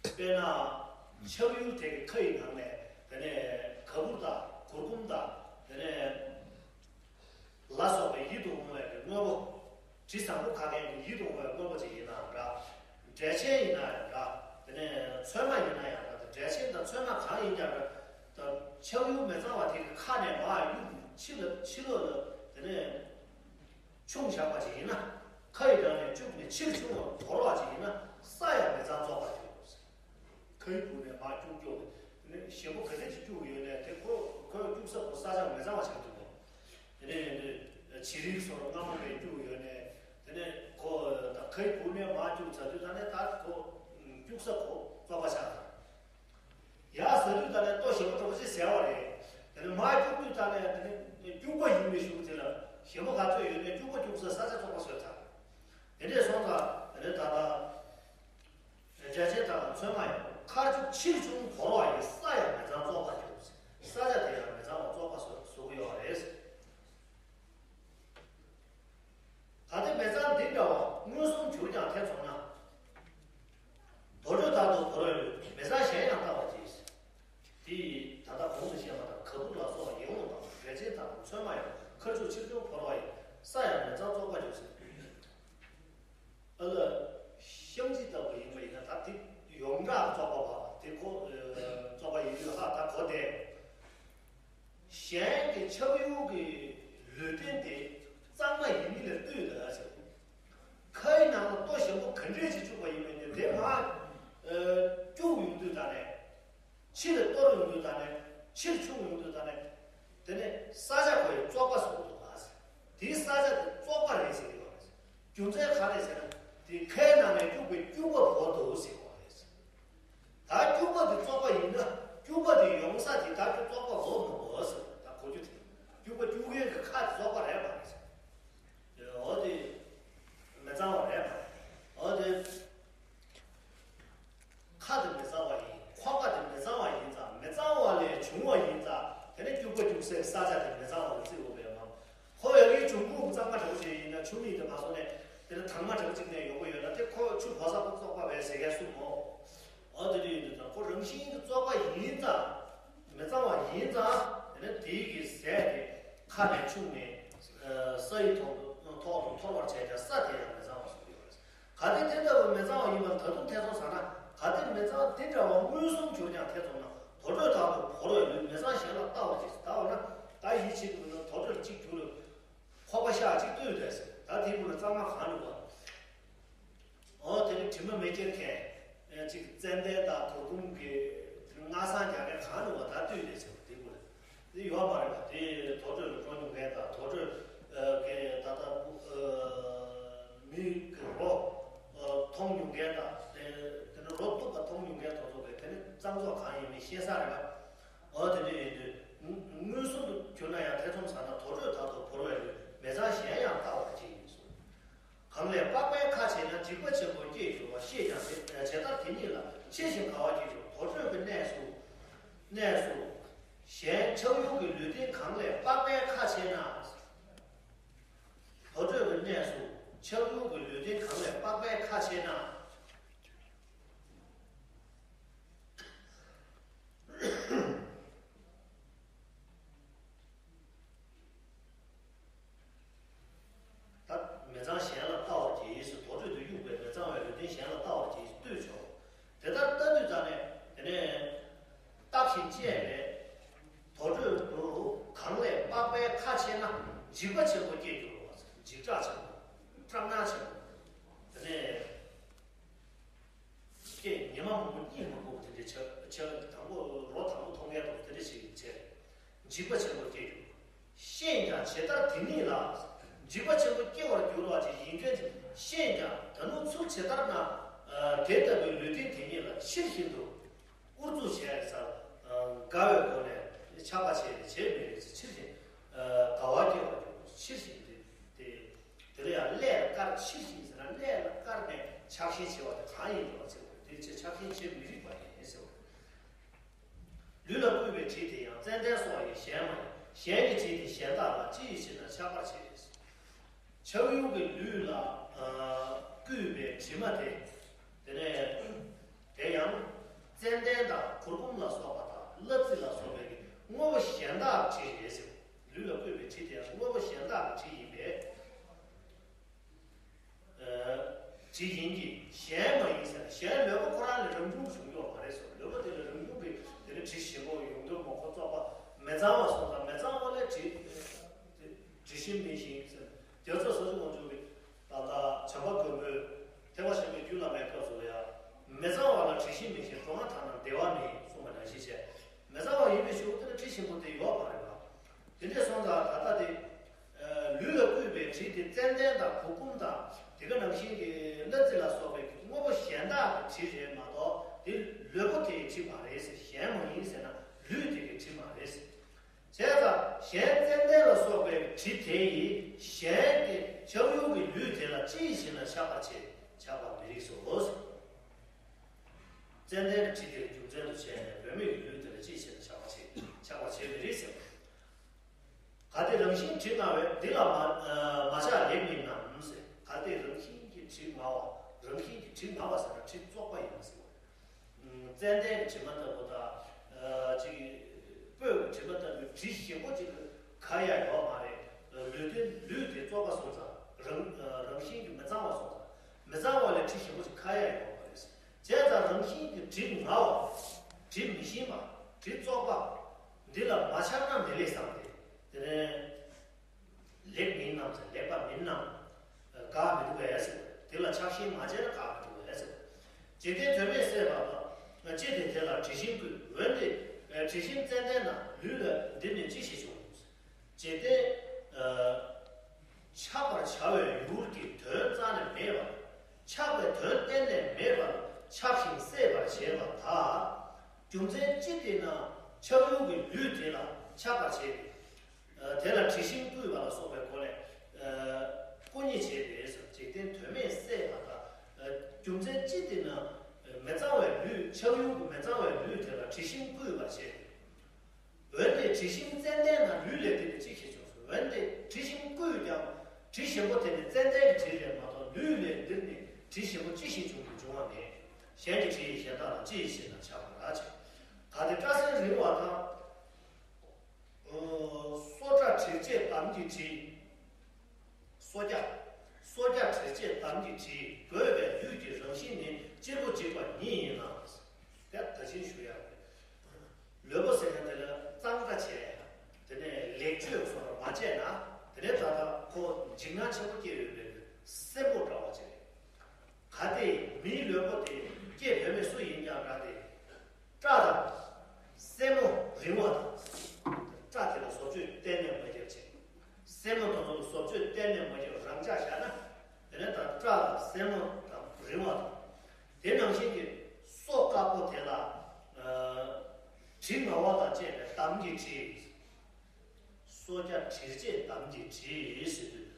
དཔེར་ན་ཆགས་ཡུལ་དེ་གི་ཁ་ཡི་ནང་ནས་དེ་ནས་ག་བུར་དང་གུར་གུམ་དང་དེ་ནས་ལ་སོགས་པའི་ཡིད་དུ་འོང་བའི་གི་དངོས་པོ། དྲི་བཟང་པོ་ཁ་མཁན་གྱི་ཡིད་དུ་འོང་བའི་དངོས་པོ་ཅིག་ཡིན་ནའང་འདྲ། འབྲས་ཆན་ཡིན་ན་ཡང་འདྲ། དེ་ནས་ཚོད་མ་ཡིན་ན་ཡང་འདྲ། འབྲས་ཆན་དང་ཚོད་མ་གང་ཡིན་ཀྱང་འདྲ། ད་ཆགས་ཡུལ་མི་གཙང་བ་དེ་གི་ཁ་ནས་མར་གཡུག་ཕྱི་ལ་ཕྱི་ལོགས་ལ་དེ་ནས་ཆུང་བཞག་པ་ཅིག་ཡིན་ན། ཁ་ཡི་ནང་ནས་བཅུག་ནས་ཕྱིར་ཆུང་བར་བོར་བ་ཅིག་ཡིན་ན། ས་ཡང་མི་གཙང་བཙོག་པར་འགྱུར། ཁ་ཡི་བུ་ནས་མར་སྐྱུག་སྐྱོག་དེ་ནས་ཞེ་པོ་ག་ཚད་ཅིག་སྐྱུག་ཡོད་ནས་དེ་ཁོ་ཁོའི་སྐྱུག་ས་ཁོ་ས་ཆ་མི་གཙང་བ་ཞིག་འདུག་གོ། དེ་ནས་ཡོད་དུས་བྱི་རིལ་སོགས་མངར་མོ་བས་སྐྱུག་ཡོད་ནས་དེ་ནས་ཁོ་ད་ཁ་ཡི་བུ་ནས་མར་སྐྱུག་ཚར་དུས་ད་ནས་ད་ཁོ་སྐྱུག་ས་ཁོ་བཙོག་པ་ཆགས་ཡག་ཟ་དུས་ད་ནས་ལྟོ་ཞེ་པོ་འགྲོ་པོ་ཅིག་ཟས་པ་རེད། དེ་ནས་མར་སྐྱུག་དུས་ད་ནས་དེ་ནས་སྐྱུག་པ་ཡིན་པའི་གཞུག་དེ་ལ་ཞེ་པོ་ག་ཚོད་ཡོད་ནས་སྐྱུག་པ་སྐྱུག་ས་ས་ཆ་བཙོག་པ་བཟོས་ཚར། དེ་འདྲས་སོང་ཙང་དེ་ནས་ད་ལྟ། འབྲས་ཆན་དག་དང་ཚོད་མ་ཡང་། མཁར་ཆུ་ཆེར་ཆུང་བོར་བ་ཡིས། ས་ཡང་མི་གཙང་བཙོག་པར་འགྱུར། ས་ཆ་དེ་ཡང་མི་གཙང་བ་བཙོག་པ་བཟོ་བཟོ་གི་ཡོད་རེད། གལ་ཏེ་མི་གཙང་འདི་འདྲ་བ་མངོན་སུམ་གྱུར་ཀྱང་ཐེ་ཚོམ་ན། དོ་གྲོད་དག་ཏུ་བོར་བའི་ལུས། མི་གཙང་གཞན་ཡང་བལྟ་བར་གྱིས། དེ་ད་ལྟ་གོང་དུ་བཤད་པ་ལྟར་ག་བུར་ལ་སོགས་ཡིན་འོང་དང་། འབྲས་ཆན་དག་དང་ཚོད་མ་ཡང་། མཁར་ཆུ་ཆེར་ཆུང་བོར་བ་ཡིས། ས་ཡང་མི་གཙང་བཙོག་པར་འགྱུར་ཟེར། ཨ་ལ། བཤང་གཅི་ལྟ་བུ་ཡིན་པ་ཡིན་ན་ད་དེ་ཡོངས་གྲགས་བཙོག་པ་བ་དེ་གོ། བཙོག་པ་ཡིན་དུས་ཧ་ད་གོ་དེ། གཞན་གྱི་ཆགས་ཡུལ་གྱི་ལུས་རྟེན་དེ་གཙང་མ་ཡིན་མིན་ལ་ལྟོས་དང་ཟེར། ཁའི་ནང་ལ་ལྟོ་ཞིམ་པོ་ག་འདྲས་ཅིག་བཅུག་པ་ཡིན་པས་ནི་དེ་མར་སྐྱུག་ཡོང་དུས་ད་ནས། ཕྱི་ལ་གཏོར་ཡོང་དུས་ད་ནས། ཕྱིར་ཕྱུང་ཡོང་དུས་ད་ནས། དེ་ནས་ས་ཆ་ཁོ་ཡི་བཙོག་པ་བཟོ་འདུག་ག་ཟེར། དེའི་ས་ཆ་དེ་བཙོག་པ་རེད་ཟེར་གྱི་ཡོད་རེད། རྒྱུ་མཚན་ག་རེ་ཟེར་ན། དེ་ཁའི་ནང་ནས་སྐྱུག་པའི་སྐྱུག་པ་བོར་འདུག་ཟེར་གྱི་ཡོད་རེད། ད་སྐྱུག་པ་དེ་བཙོག་པ་ཡིན་ན། སྐྱུག་པ་དེ་ཡོང་ས་དེ་ད་སྐྱུག་བཙོག་པ་བོར་མི་བོར་ཟེར། ད་གོ་རྒྱུ་དེ། སྐྱུག་པ་སྐྱུག་མཁན་གྱི་ཁ་དེ་བཙོག་པ་རེད་པ་རེད་ཟེར། འོ་དེ་མི་གཙང་བ་རེད་པ། འོ་དེ། ཁ་དེ་མི་གཙང་བ་ཡིན། ཁོག་པ་དེ་མི་གཙང་བ་ཡིན་ཙང་། མི་གཙང་བ་ལས་བྱུང་བ་ཡིན་ཙང་། དེ་ནས་སྐྱུག་པ་སྐྱུག་སའི་ས་ཆ་དེ་མི་གཙང་བ་ལ་བརྩི་དགོས་པས་མ། ཁོ་ཡ་གིའི་འབྱུང་ཁུངས་གཙང་མ་འདྲ་བོ་ཞིག་ཡིན་ན། ཆུ་མིག་དེ་མ་སོང་ནས་དེ་ནས་དྭངས་མ་འདྲ་བོ་ཅིག་ནས་ཡོང་གི་ཡོད་ན། དེ་ཁོ་ཆུ་བོར་ས་ཁོ་བཙོག་པ་བས་ཟེར་མཁན་གསུངས་མོ། འོ་དེ་འདྲ་ཡིན་དུས་ཙང་ཁོ་རང་བཞིན་གྱི་བཙོག་པ་ཡིན་ཙང་། མི་གཙང་བ་ཡིན་ཙང་། དེ་ནས་དེའི་གི་ཟས་དེ་ཁ་ནས་ཕྱུང་ནས་ས་ཡི་ཐོག་ཏུ་ཐོག་ཏུ་འཐོར་བར་བྱས་ཀྱང་ས་དེ་ཡང་མི་གཙང་བ་བཟོ་གི་ཡོད་རེད། གལ་ཏེ་དེ་ལྟ་བུ་མི་གཙང་བ་ཡིན་པར་ད་དུང་ཐེ་ཚོམ་ཟ་ན། གལ་ཏེ་མི་གཙང་འདི་འདྲ་བ་མངོན་སུམ་གྱུར་ཀྱང་ཐེ་ཚོམ་ན། དོ་གྲོད་དག་ཏུ་བོར་བའི་ལུས། མི་གཙང་གཞན་ལ་བལྟ་བར་གྱིས། ད་འོ་ན་ད་ཡིད་ཆེས་ཀྱི་མི་ནོར་དོ་གྲོད་གཅིག་གྱུར་ལ་ཁོག་པ་ཤ་གཅིག་ལྟོས་ཏེ་ཟེར། ད་དེའི་སྒང་ལ་གཙང་མ་གང་འདུག་བ། འོ་དེ་ནི་དྲི་མ་མི་སྐྱེར་མཁན། ཅིག་ཙན་དན་དང་གུར་གུམ་གྱི་དེ་ནི་སྔགས་བསང་རྒྱག་མཁན་གང་འདུག་བ། ད་ལྟོས་ཏེ་ཟེར་བ་དེའི་སྒང་ལ། དེ་ཡོད་མ་རེད་པ། དེ་དོ་གྲོད་ལ་འགྲོ་མྱོང་མཁན་དང་། དོ་གྲོད་ཀྱི་ད་ལྟ་མིག་གི་རོ་མཐོང་མྱོང་མཁན་དང་། དེ་དེ་ནི་རོ་སྟུག་པ་མཐོང་མྱོང་མཁན་དེ་ཚོ་གིས་དེ་ནི་གཙང་བཙོག་གང་ཡིན་མིན་ཤེས་ས་རེད་པ། འོ་དེ་འདྲ་ཡིན་དུས་མངོན་སུམ་དུ་གྱུར་ན་ཡང་ཐེ་ཚོམ་ཟ་ན། དོ་གྲོད་དག་ཏུ་བོར་བའི་ལུས། མི་གཙང་གཞན་ཡང་བལྟ་བར་གྱིས་གསུངས། གངས་ལས་པགས་པའི་ཁ་ཕྱེ་ན། འཇིགས་པ་ཆེན་པོ་སྐྱེས་འགྱུར་བ། ཤེས་ཀྱང་དེ་ཇི་ལྟར་དེ་ཉིད་ལ། ཕྱིར་ཞིང་ག་བ་སྐྱེ་འགྱུར། དོ་གྲོད་ཀྱི་གནས་སུ། གནས་སུ། གཞན་ཆགས་ཡུལ་གྱི་ལུས་རྟེན་གངས་ལས་པགས་པའི་ཁ་ཕྱེ་ན། དོ་གྲོད་ཀྱི་གནས་སུ་ཆགས་ཡུལ་གྱི་ལུས་རྟེན་གངས་ལས་པགས་པའི་ཁ་ཕྱེ་ན། ད་མི་གཙང་གཞན་ལ་བལྟ་བར་གྱིས་སུ། དོ་གྲོད་དུ་གཡུགས་པས་མི་གཙང་བའི་ལུས་རྟེན་གཞན་ལ་བལྟ་བར་གྱིས་སུ་ལྟོས་ཆོག། དེ་ལྟར་ལྟ་དུས་ད་ནས་དེ་ནས་བརྟགས་ཤིང་དཔྱད་པས། དོ་གྲོད་དུ་གངས་ལས་པགས་པའི་ཁ་ཕྱེ་ན། འཇིགས་པ་ཆེན་པོ་སྐྱེས་འགྱུར་རོ། འཇིགས་སྐྲག་ཆེན་པོ། སྐྲག་སྣང་ཆེན་པོ། དེ་ནས། སྐད་ཉི་མ་མང་པོ་གཉིད་མ་ཁུག་དེ་འདྲའི་ཆགས་ཆགས། དང་པོ་རོ་དང་པོ་མཐོང་མཁན་དང་དེ་འདྲ་ཞིག་བྱས། འཇིགས་པ་ཆེན་པོ་སྐྱེ་འགྱུར། ཤེས་ཀྱང་ཇི་ལྟར་དེ་ཉིད་ལ། འཇིགས་པ་ཆེན་པོ་སྐྱེ་བར་འགྱུར་བ་ཅིག་ཡིན་མཁན་ཅིག་ཤེས་ཀྱང་ད་ནུ་ཚུར་ཇི་ལྟར་ན། དེ་ལྟ་བུའི་ལུས་རྟེན་དེ་ཉིད་ལ་ཕྱིར་ཞིང་དུ་དབུར་འཛུགས་བྱས་ས། དགའ་བའི་སྒོ་ནས་ཆགས་པ་བྱས་ནས་བྱེད་མི་རིགས་ཕྱིར་ཞིང་དགའ་བ་སྐྱེ་བར་འགྱུར། ཕྱིར་ཞིང་དེ་དེ། དེ་ལ་ཡང་ཀླད་ལ་བཀར། ཕྱིར་ཞིག་ཟེར་ན་ཀླད་ལ་བཀར་ནས་ཆགས་ཞེན་བྱེད་པ་དེ་གང་ཡིན་འདུག་ཟེར་བ་རེད། དེ་ཕྱིར་ཆགས་ཞེན་བྱེད་མི་རིགས་པ་ཡིན་ཟེར་བ་རེད། ལུས་ལ་བསྐུས་པའི་དྲི་དེ་ཡང་ཙན་དན་སོགས་ཡིན་གཞན་མ་ཡིན། གཞན་གྱི་དྲི་དེ་གཞན་དག་ལ་ཅི་ཡིས་ཞེ་ན་ཆགས་པར་བྱེད། ཆགས་ཡུལ་གྱི་ལུས་ལ་ཨ་བསྐུས་པའི་དྲི་མ་དེ། དེ་ནས་དེ་ཡང་ཙན་དན་དང་གུར་གུམ་ལ་སོགས་པ་དང་གླ་རྩི་ལ་སོགས་པའི་དངོས་པོ་གཞན་དག་གི་དྲི་རེད་ཟེར། ལུས་ལ་བསྐུས་པའི་དྲི་དེ་ཡང་དངོས་པོ་གཞན་དག་གི་དྲི་ཡིན་པས། ཨ་དྲི་ཡིན་གྱི་གཞན་མ་ཡིན་ཟེར་ན། གཞན་ལུས་པོ་ཁོ་རང་ལས་རང་བྱུང་བྱུང་ཡོད་མ་རེད་ཟེར། ལུས་པོ་དེ་ལ་རང་བྱུང་གི་དེ་ནི་དྲི་ཞིམ་པོ་ཡོང་དུས་མོ་ཁོ་བཙོག་པ་མི་གཙང་བ་སོང་ཙང་མི་གཙང་བ་ལས་དྲི་དྲི་ཞིམ་མི་ཞིམ་ཟེར། རྒྱལ་སྲས་སོ་སོ་དབང་ཕྱུག་གིས་ད་ལྟ་བྱམས་པ་མགོན་པོས་ཐེག་པ་ཆེན་པོའི་རྒྱུད་བླ་མའི་སྐབས་སུ་ལ་ཡང་མི་གཙང་བ་ལ་དྲི་ཞིམ་མི་ཞིམ། གྲོགས་ང་དག་ན་བདེ་བ་མེད་གསུངས་པ་ནང་བཞིན་བྱས། མི་གཙང་བ་ཡིན་པའི་ཕྱིར་དེ་ལ་དྲི་ཞིམ་པོ་དེ་ཡོད་མ་རེད་པ། དེ་འདྲས་སོང་ཙང་ད་ལྟ་དེ། ཨ་ལུས་ལ་བསྐུས་པའི་དྲི་དེ་ཙན་དན་དང་གུར་གུམ་དང་དེ་ག་ནང་བཞིན་གྱི་གླ་རྩི་ལ་སོགས་པའི་དངོས་པོ་གཞན་དག་གི་དྲི་རེད་མ་གཏོགས་དེ་ལུས་པོ་དེའི་དྲི་མ་རེད་ཟེར། གཞན་མ་ཡིན་ཟེར་ན་ལུས་དེ་གི་དྲི་མ་རེད་ཟེར། བྱས་ཙང་གཞན་ཙན་དན་ལ་སོགས་པའི་དྲི་དེ་ཡིས་གཞན་གྱི་ཆགས་ཡུལ་གྱི་ལུས་དེ་ལ་ཅི་ཡིས་ཞེ་ན་ཆགས་པར་བྱེད། ཆགས་པར་མི་རིགས་སོ། ཙན་དན་གྱི་དྲི་དེ་རྒྱུ་མཚན་དུ་བྱས་ནས་བུད་མེད་ཀྱི་ལུས་དེ་ལ་ཅི་ཡིས་ཞེ་ན་ཆགས་པར་བྱེད། ཆགས་པར་བྱེད་མི་རིགས་ཟེར། གལ་ཏེ་རང་བཞིན་དྲི་མངར་བས། འདི་ལ་མ་མ་ཆགས་ལེགས་མིན་ནམ་ཟེར། གལ་ཏེ་རང་བཞིན་གྱི་དྲི་མངར་བ། རང་བཞིན་གྱི་དྲི་མངར་བ་ཟེར་ན་དྲི་བཙོག་པ་ཡིན་ཟེར་བ་རེད། ཙན་དན་གྱི་དྲི་མ་ལྟ་བུ་དང་། ཨ་ཅིག་སྤོས་ཀྱི་དྲི་མ་ལྟ་བུའི་དྲི་ཞིམ་པོ་ཅིག་ག་ཡ་ཡོད་མ་རེད། ལུས་དེ་ལུས་དེ་བཙོག་པ་སོང་ཙང་། རང་རང་བཞིན་གྱིས་མི་གཙང་བ་སོང་ཙང་། མི་གཙང་བ་ལས་དྲི་ཞིམ་པོ་ཅིག་ག་ཡ་ཡོད་མ་རེད། བྱས་ཙང་རང་བཞིན་གྱི་དྲི་མངར་བ། དྲི་མི་ཞིམ་པ། དྲི་བཙོག་པ། འདི་ལ་མ་ཆགས་ན་མི་ལེགས་བསམ་སྟེ། དེ་ནས་ལེགས་མིན་ནམ་ཟེར། ལེགས་པ་མིན་ནམ། དགའ་མི་འདུག་པས་ཟེར། དེ་ལ་ཆགས་ཞེན་མ་བྱས་ན་དགའ་མི་འདུག་པས་ཟེར། འཇིག་རྟེན་དོན་མེད་བསད་པ་དང་། ཅི་སྟེ་དེ་ལ་དྲི་ཞིམ་བསྐུས། འོན་ཏེ་དྲི་ཞིམ་ཙན་དན་ན། ལུས་ལ་འདིར་ནི་ཅི་ཞིག་བྱུང་། འཇིག་རྟེན་ཆགས་པར་བྱ་བའི་ཡུལ་གྱི་དོན་རྩ་ནས་མེད་པ། ཆགས་པའི་དོན་གཏན་ནས་མེད་པ་ལ་ཆགས་ཤིང་སྲེད་པར་བྱེད་པ་དག། རྒྱུ་མཚན་ཅི་སྟེ་ན་ཆགས་ཡུལ་གྱི་ལུས་དེ་ལ་ཆགས་པར་བྱེད་དེ། དེ་ལ་དྲི་ཞིམ་བསྐུས་པ་ལ་སོགས་པའི་སྒོ་ནས། བསྐུ་མཉེ་བྱས་ཏེ། འཇིག་རྟེན་དོན་མེད་བསད་པ་དང་། རྒྱུ་མཚན་ཅི་སྟེ་ན་མི་གཙང་བའི་ལུས། ཆགས་ཡུལ་གྱི་མི་གཙང་བའི་ལུས་དེ་ལ་དྲི་ཞིམ་བསྐུས་པར་བྱེད་དེ། འོན་ཏེ་དྲི་ཞིམ་ཙན་དན་ན། ལུས་ལས་འདིར་ནི་ཅི་ཞིག་བྱུང་ཟེར། འོན་ཏེ་དྲི་ཞིམ་བསྐུས་ཀྱང་དྲི་ཞིམ་པོ་དེ་ནི་ཙན་དན་གྱི་དྲི་རེད་མ་གཏོགས་ལུས་ལས་འདིར་ནི་དྲི་ཞིམ་པོ་ཅི་ཞིག་བྱུང་གི་འབྱུང་བ་མེད། གཞན་གྱི་དྲི་ཡིས་གཞན་དག་ལ་ཅི་ཡིས་ཞེ་ན་ཆགས་པར་བྱེད། གལ་ཏེ་སྐྲ་སེན་རིང་བ་དང་། སོ་སྐྲ་དྲི་བཅས་དམ་གྱི་དྲི། སོ་སྐྱ། སོ་སྐྱ་དྲི་བཅས་དམ་གྱི་དྲི། བསྒོས་པའི་ལུས་ཀྱི་རང་བཞིན་ནི། གཅེར་བུ་འཇིགས་པ་ཉིད་ཡིན་ན། དེ་ད་ཕྱིན་ཞུ་ཡག་རེད། ལུས་པོ་ཟེར་ན་དེ་ལ་གཙང་སྦྲ་བྱས། དེ་ནས་ལེགས་བཅོས་སོགས་མ་བྱས་ན། དེ་ནས་ད་ལྟ་ཁོ་འཇིགས་སྣང་ཆེན་པོ་སྐྱེ་ཡོད་པའི་སྲིན་པོ་འདྲ་བ་ཅིག་རེད། གལ་ཏེ་མིའི་ལུས་པོ་དེ་སྐྱེས་བུད་མེད་སུ་ཡིན་ཀྱང་འདྲ་སྟེ། སྐྲ་དང་། སེན་མོ་རིང་བ་དང་། སྐྲ་དེ་ལ་བཟོ་བཅོས་གཏན་ནས་མ་བརྒྱབ་ཅིང་། སེན་མོ་དེ་ཚོ་ལ་བཟོ་བཅོས་གཏན་ནས་མ་བརྒྱབ། རང་འཇགས་བཞག་ན། དེ་ནས་ད་སྐྲ་དང་སེན་མོ་དང་རིང་བ་དང་། དེ་ནང་བཞིན་གྱི་སོ་དཀར་པོ་དེ་ལ། ཨ་དྲི་ང་བ་དང་བཅས་པའི་འདམ་གྱི་དྲི། སོ་སྐྱ་དྲི་བཅས་འདམ་གྱི་དྲི་ཟེར་དུས།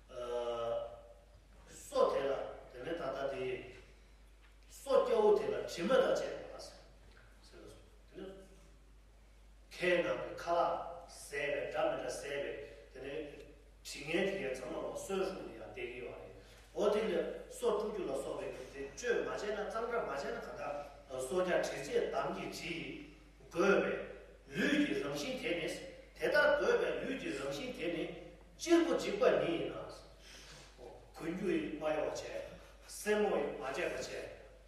ཨ་སོ་དེ་ལ་དེ་ནས་ད་ལྟ་དེ། སོ་སྐྱ་བོ་དེ་ལ་དྲི་མ་དང་བཅས་པ་ཟེར། ཟེར་ལ་སོ། དེ་ནི་ཁའི་ནང་གི་ཁ་ལག་ཟས་པའི་འདྲ་མི་འདྲ་ཟས་པའི་དེ་ནི་དྲི་ངན་དེ་གའི་ཚང་མ་ལ་སོའི་ཧྲུག་ལ་ཡང་བསྡད་ཀྱི་ཡོད་རེད། འོ་དེ་ལ་སོ་བཀྲུ་རྒྱུ་ལ་སོགས་པའི་དེ་བཅོས་མ་བྱས་ན། གཙང་སྦྲ་མ་བྱས་ན་ག་འདྲ། སོ་སྐྱ་དྲི་བཅས་འདམ་གྱི་དྲི། བསྒོས་པའི་ལུས་ཀྱི་རང་བཞིན་དེ་ནི། དེ་ལྟར་བསྒོས་པའི་ལུས་ཀྱི་རང་བཞིན་དེ་ནི། གཅེར་བུ་འཇིགས་པ་ཉིད་ཡིན་ན། གོན་རྒྱུ་ཡང་མ་གཡོགས་པ་བྱས། སེན་མོ་ཡང་མ་བཅད་པ་བྱས།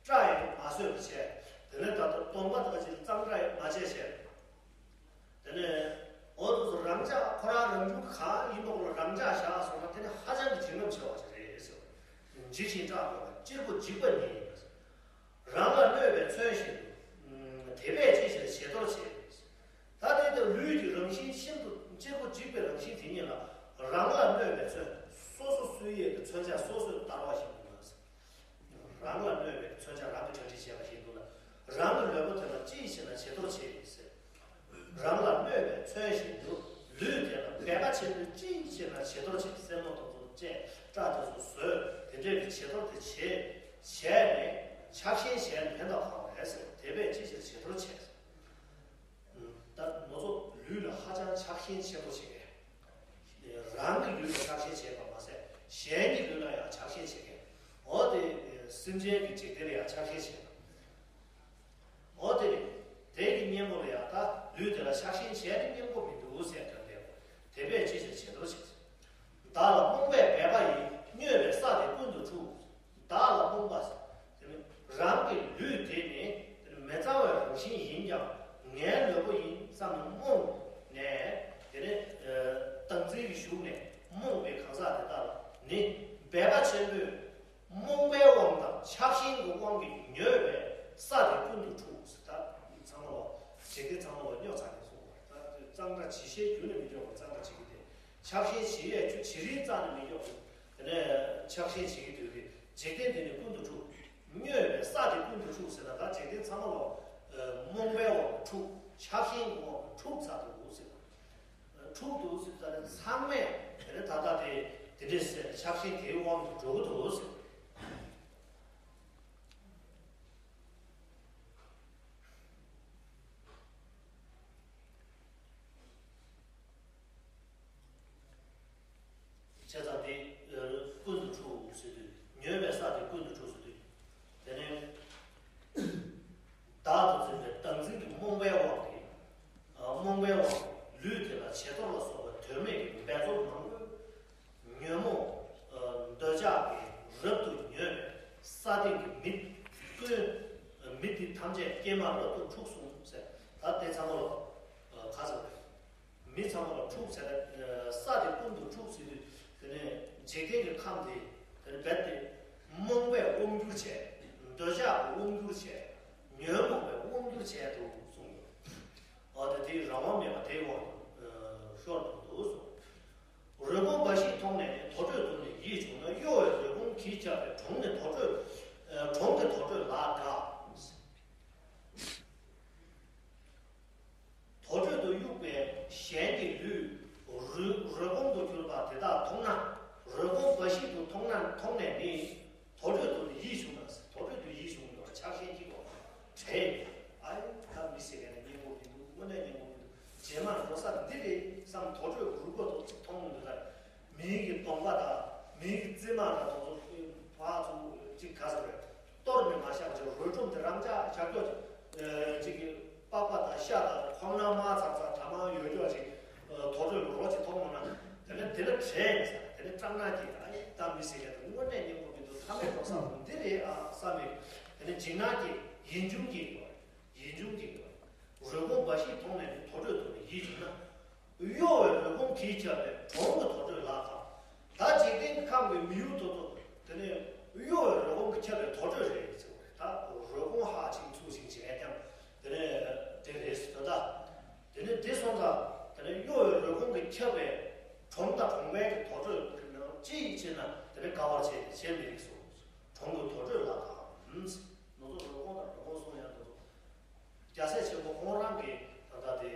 སྐྲ་ཡང་མ་བཟོས་པ་བྱས། དེ་ནས་ད་ལྟ་གདོང་པ་དག་ཅིག་གཙང་སྦྲ་ཡང་མ་བྱས་བྱས། དེ་ནས་འོ་དེ་ཚོ་རང་འཇགས་ཁོ་རང་རང་བྱུང་གང་ཡིན་པ་ལ་རང་འཇགས་བཞག་སོང་ན། དེ་ནི་ཧ་ཅང་གི་འཇིགས་སྣང་ཆེ་བ་ཅིག་རེད་ཟེར་བ། འཇིགས་ཤིང་སྐྲག་དགོས་པ། གཅེར་བུ་འཇིགས་པ་ཉིད་ཡིན་ཟེར། རང་ལ་གནོད་པའི་མཚོན་བཞིན་དུ། དེ་བས་ཅི་ཞིག་ལ་བྱི་དོར་བྱེད། ད་དེ་ལྟར་ལུས་ཀྱི་རང་བཞིན་ཤིན་ཏུ་གཅེར་བུ་འཇིགས་པའི་རང་བཞིན་དེ་ཉིད་ལ། རང་ལ་གནོད་པའི་མཚོན། སོ་སོ་སོའི་ཡས་ཀྱི་མཚོན་ཆ་སོ་སོས་བསྟར་བ་བཞིན་དུ་ལ། རང་ལ་གནོད་པའི་མཚོན་ཆ་རང་གིས་གྲ་སྒྲིག་བྱས་པ་བཞིན་དུ་ལ། རང་གི་ལུས་པོ་དེ་ལ་ཅི་ཞིག་ལ་བྱི་དོར་བྱེད་ཟེར། རང་ལ་གནོད་པའི་མཚོན་བཞིན་དུ། ལུས་དེ་ལ་འབད་པ་ཆེན་པོས་ཅི་ཞིག་ལ་བྱི་དོར་བྱེད། སེན་མོ་དེ་ཚོ་ བཅས་སྐྲ་དེ་ཚོ་བཟོས། དེ་འདྲའི་གི་བྱི་དོར་དེ་བྱས། བྱས་ནས་ཆགས་ཞེན་བྱས་ནས་ཕན་ཐོགས་གང་བས་ཟེར། དེ་བས་ཅི་ཕྱིར་བྱི་དོར་བྱས། ད་ང་ཚོ་ལུས་ལ་ཧ་ཅང་ཆགས་ཞེན་ཆེན་པོ་བྱེད་མཁན། རང་གི་ལུས་ལ་ཆགས་ཞེན་བྱེད་པ་མ་ཟད་གཞན་གྱི་ལུས་ལ་ཡང་ཆགས་ཞེན་བྱེད་མཁན། འོ་དེ་སེམས་ཅན་གྱི་འཇིག་རྟེན་ལ་ཡང་ཆགས་ཞེན་བྱེད་པ། འོ་དེ་རེད། དེ་གི་གཉེན་པོ་ལ་ཡང་ད་ལུས་དེ་ལ་ཆགས་ཞེན་བྱས་ཏེ་གཉེན་པོ་མི་འདུག་ཟེར་དོན་དེ། དེ་བས་ཅི་ཕྱིར་བྱི་དོར་བྱས། བདག་ལ་རྨོངས་པས་སྦལ་པ་ཡིན། སྨྱོས་པས་ས་དེ་ཀུན་ཏུ་འཁྲུགས། བདག་ལ་རྨོངས་པ། དེ་ནི་རང་གི་ལུས་དེ་ནི་དེ་ནི་མི་གཙང་བའི་རང་བཞིན་ཡིན་ཀྱང་ངའི་ལུས་པོ་ཡིན་བསམ་ནས་རྨོངས་ནས་དེ་ནི་ཨ་སྡང་འཛིན་གྱི་ཞུགས་ནས་རྨོངས་པའི་གང་ཟག་དེ་དག་ལ་ནི་སྦལ་པ་ཆེན་པོས་རྨོངས་པའི་དབང་དང་ཆགས་ཞེན་གྱི་དབང་གིས་མྱོས་པས་ས་དེ་ཀུན་ཏུ་འཁྲུགས། ད་ཚང་མ་ལོ་འཇིག་རྟེན་ཚང་མ་ལོ་རྙོག་ཚ་ནས་སོང་བ། ད་གཙང་སྦྲ་བྱེད་ཤེས་རྒྱུ་ནི་མི་འཇོག་པར་གཙང་སྦྲ་བྱེད་ཀྱི་དེ། ཆགས་ཞེན་བྱེད་ཡས་རྒྱུ་བྱེད་རིན་རྩ་ནས་མི་འཇོག་པར། དེ་ནས་ཆགས་ཞེན་བྱེད་ཀྱི་དུས་ཀྱི་འཇིག་རྟེན་འདི་ནི་ཀུན་ཏུ་འཁྲུགས། མྱོས་པས་ས་དེ་ཀུན་ཏུ་འཁྲུགས་ཟེར་ན། ད་འཇིག་རྟེན་ཚང་མ་ལོ་རྨོངས་པའི་དབང་གིས་འཁྲུགས། ཆགས་ཞེན་གྱི་དབང་གིས་འཁྲུགས་ཚར་འདུག་ཟེར། འཁྲུགས་འདུག་ཟེར་ཙང་ཚང་མས་དེ་ནི་ད་ལྟ་དེ་དེ་འདྲས་ཟེར་ཆགས་ཞེན་དེའི་དབང་དུ་འགྲོ་གི་འདུག་ཟེར། བྱས་ཙང་དེ་ཀུན་ཏུ་འཁྲུགས་ཟེར་དུས། མྱོས་པའི་ས་དེ་ཀུན་ཏུ་འཁྲུགས་ཟེར་དུས། དེ་ནས་བདག་ཏུ་འཛིན་པའི་བདག་འཛིན་གྱི་རྨོངས་པའི་དབང་གིས། རྨོངས་པའི་དབང་གིས་ལུས་དེ་ལ་བྱི་དོར་ལ་སོགས་པའི་དོན་མེད་ཀྱི་འབད་རྩོལ་མང་པོས་ཉོན་མོངས་འདོད་ཆགས་ཀྱིས་རབ་ཏུ་མྱོས་པས་ས་སྟེང་གི་མི་ཀུན། མི་དེ་ཐམས་ཅད་ཀྱེ་མ་རབ་ཏུ་འཁྲུགས་གསུངས་ཟེར། ད་དེ་ཚང་མ་ལ་ཁ་ཚ་རེད། མི་ཚང་མ་ལ་འཁྲུགས་ཟེར་ན། ས་དེ་ཀུན་ཏུ་འཁྲུགས་ཟེར་དུས་དེ་ནས་འཇིག་རྟེན་གྱི་ཁམས་དེ་དེ་ནས་རྦད་དེ་རྨོངས་པས་དབང་བསྒྱུར་བྱས། འདོད་ཆགས་ཀྱིས་དབང་བསྒྱུར་བྱས། ཉོན་མོངས་པས་དབང་བསྒྱུར་བྱས་འདུག་གསུངས་ཡོད། འོ་དེ་དེའི་རང་དབང་མེད་པ་དེའི་དབང་དུ་ཤོར་འདུག་གསུངས། རོལ་གོང་འབའ་ཞིག་མཐོང་ནས་ནི། དོ་གྲོས་དུ་ནི་ཡིད་བྱུང་ན། གཡོ་བའི་རོལ་གོང་གིས་ཁྱབ་པའི་གྲོང་ནི་དོ་གྲོས། གྲོང་གི་དོ་གྲོས་ལ་དགའ། དོ་གྲོས་དུ་གཡུགས་པའི་གཞན་གྱི་ལུས་རོལ་རོལ་གོང་དུ་གྱུར་པ་དེ་དག་མཐོང་ན། རོལ་གོང་འབའ་ཞིག་ཏུ་མཐོང་ན་མཐོང་ནས་ནི། དོ་གྲོས་དུ་ནི་ཡིད་བྱུང་ན། དོ་གྲོས་དུ་ཡིད་བྱུང་ཡོད་ཆགས་ཞེན་གྱི་དོ་བྲལ། ཨ་ཡེ་ད་མི་ཟེར་མཁན་ལ་སྙིང་པོ་མི་འདུག་དངོས་གནས་སྙིང་པོ་མི་འདུག་རྗེས་མ་འགྲོ་ས་འདི་རེད་བསམ། དོ་གྲོས་རོལ་གོང་དུ་མཐོང་མི་འདུག་ད་མི་གི་གདོང་པ་དང་མི་གི་རྩེ་མ་དང་དོ་ཚོ་ཕར་ཚུར་ཅིག་ག་ཟེར་རེད། གཏོར་ནས་མ་བཞག་ཅིག་རོལ་ཁྲོམ་དེ་རང་འཇགས་བཞག་རྒྱུ་ཅིག་ཅིག་གི་པགས་པ་དང་ཤ་དང་ཁོང་ནང་མ་ཚར་ཚར་དྲ་མ་ཡོད་རྒྱུ་ཅིག་དོ་གྲོས་རོ་ཅིག་མཐོང་ཡོང་ན། དེ་ནས་དེ་ལ་བྲེལ་ཡིན་ས། དེ་ནས་སྐྲག་སྣང་སྐྱེ། ཨ་ཡེ་ད་མི་ཟེར་མཁན་དེ་དངོས་གནས་སྙིང་པོ་མི་འདུག་མཐའ་མའི་འགྲོ་ས་འདི་རེད་ཨ་བསམ་མེད། དེ་ནས་འཇིགས་སྣང་སྐྱེ། ཡིད་འབྱུང་སྐྱེ་གི་བ། ཡིད་འབྱུང་སྐྱེ་གི་བ། རོལ་གོང་འབའ་ཞིག་མཐོང་ནས་ནི། དོ་གྲོས་དུ་ནི་ཡིད་བྱུང་ན། གཡོ་བའི་རོལ་གོང་གིས་ཁྱབ་པའི་གྲོང་གི་དོ་གྲོས་ལ་དགའ། ད་འཇིག་རྟེན་གྱི་ཁམས་ཀྱི་མི་ཡུལ་དེ་ཚོ་དེ་ནས་གཡོ་བའི་རོལ་གོང་གིས་ཁྱབ་པའི་དོ་གྲོས་རེད་ཟེར་བ་རེད། ད་རོལ་གོང་ཧ་ཅིག་ཚུགས་ཤིག་བྱས་ཀྱང་དེ་ནས་དེ་རེད་ཟེར་ད། དེ་ནས་དེ་སོང་ཙང་དེ་ནས་གཡོ་བའི་རོལ་གོང་གིས་ཁྱབ་པའི་གྲོང་དང་གྲོང་པའི་གི་དོ་གྲོས་ཀྱི་ནང་ཅི་ཡིན་ཅེ་ན་དེ་ནས་དགའ་བར་བྱས་ཏེ་བྱས་མི་རིགས་སོ། གྲོང་གི་དོ་གྲོས་ལ་དགའ། ང་ཚོ་རོལ་གོང་དང་རོལ་གོང་གསུང་ཡང་དེ་ཚོ། རྒྱལ་སྲས་ཆེན་པོ་ཁོང་རང་གིས་ད་ལྟ་དེ་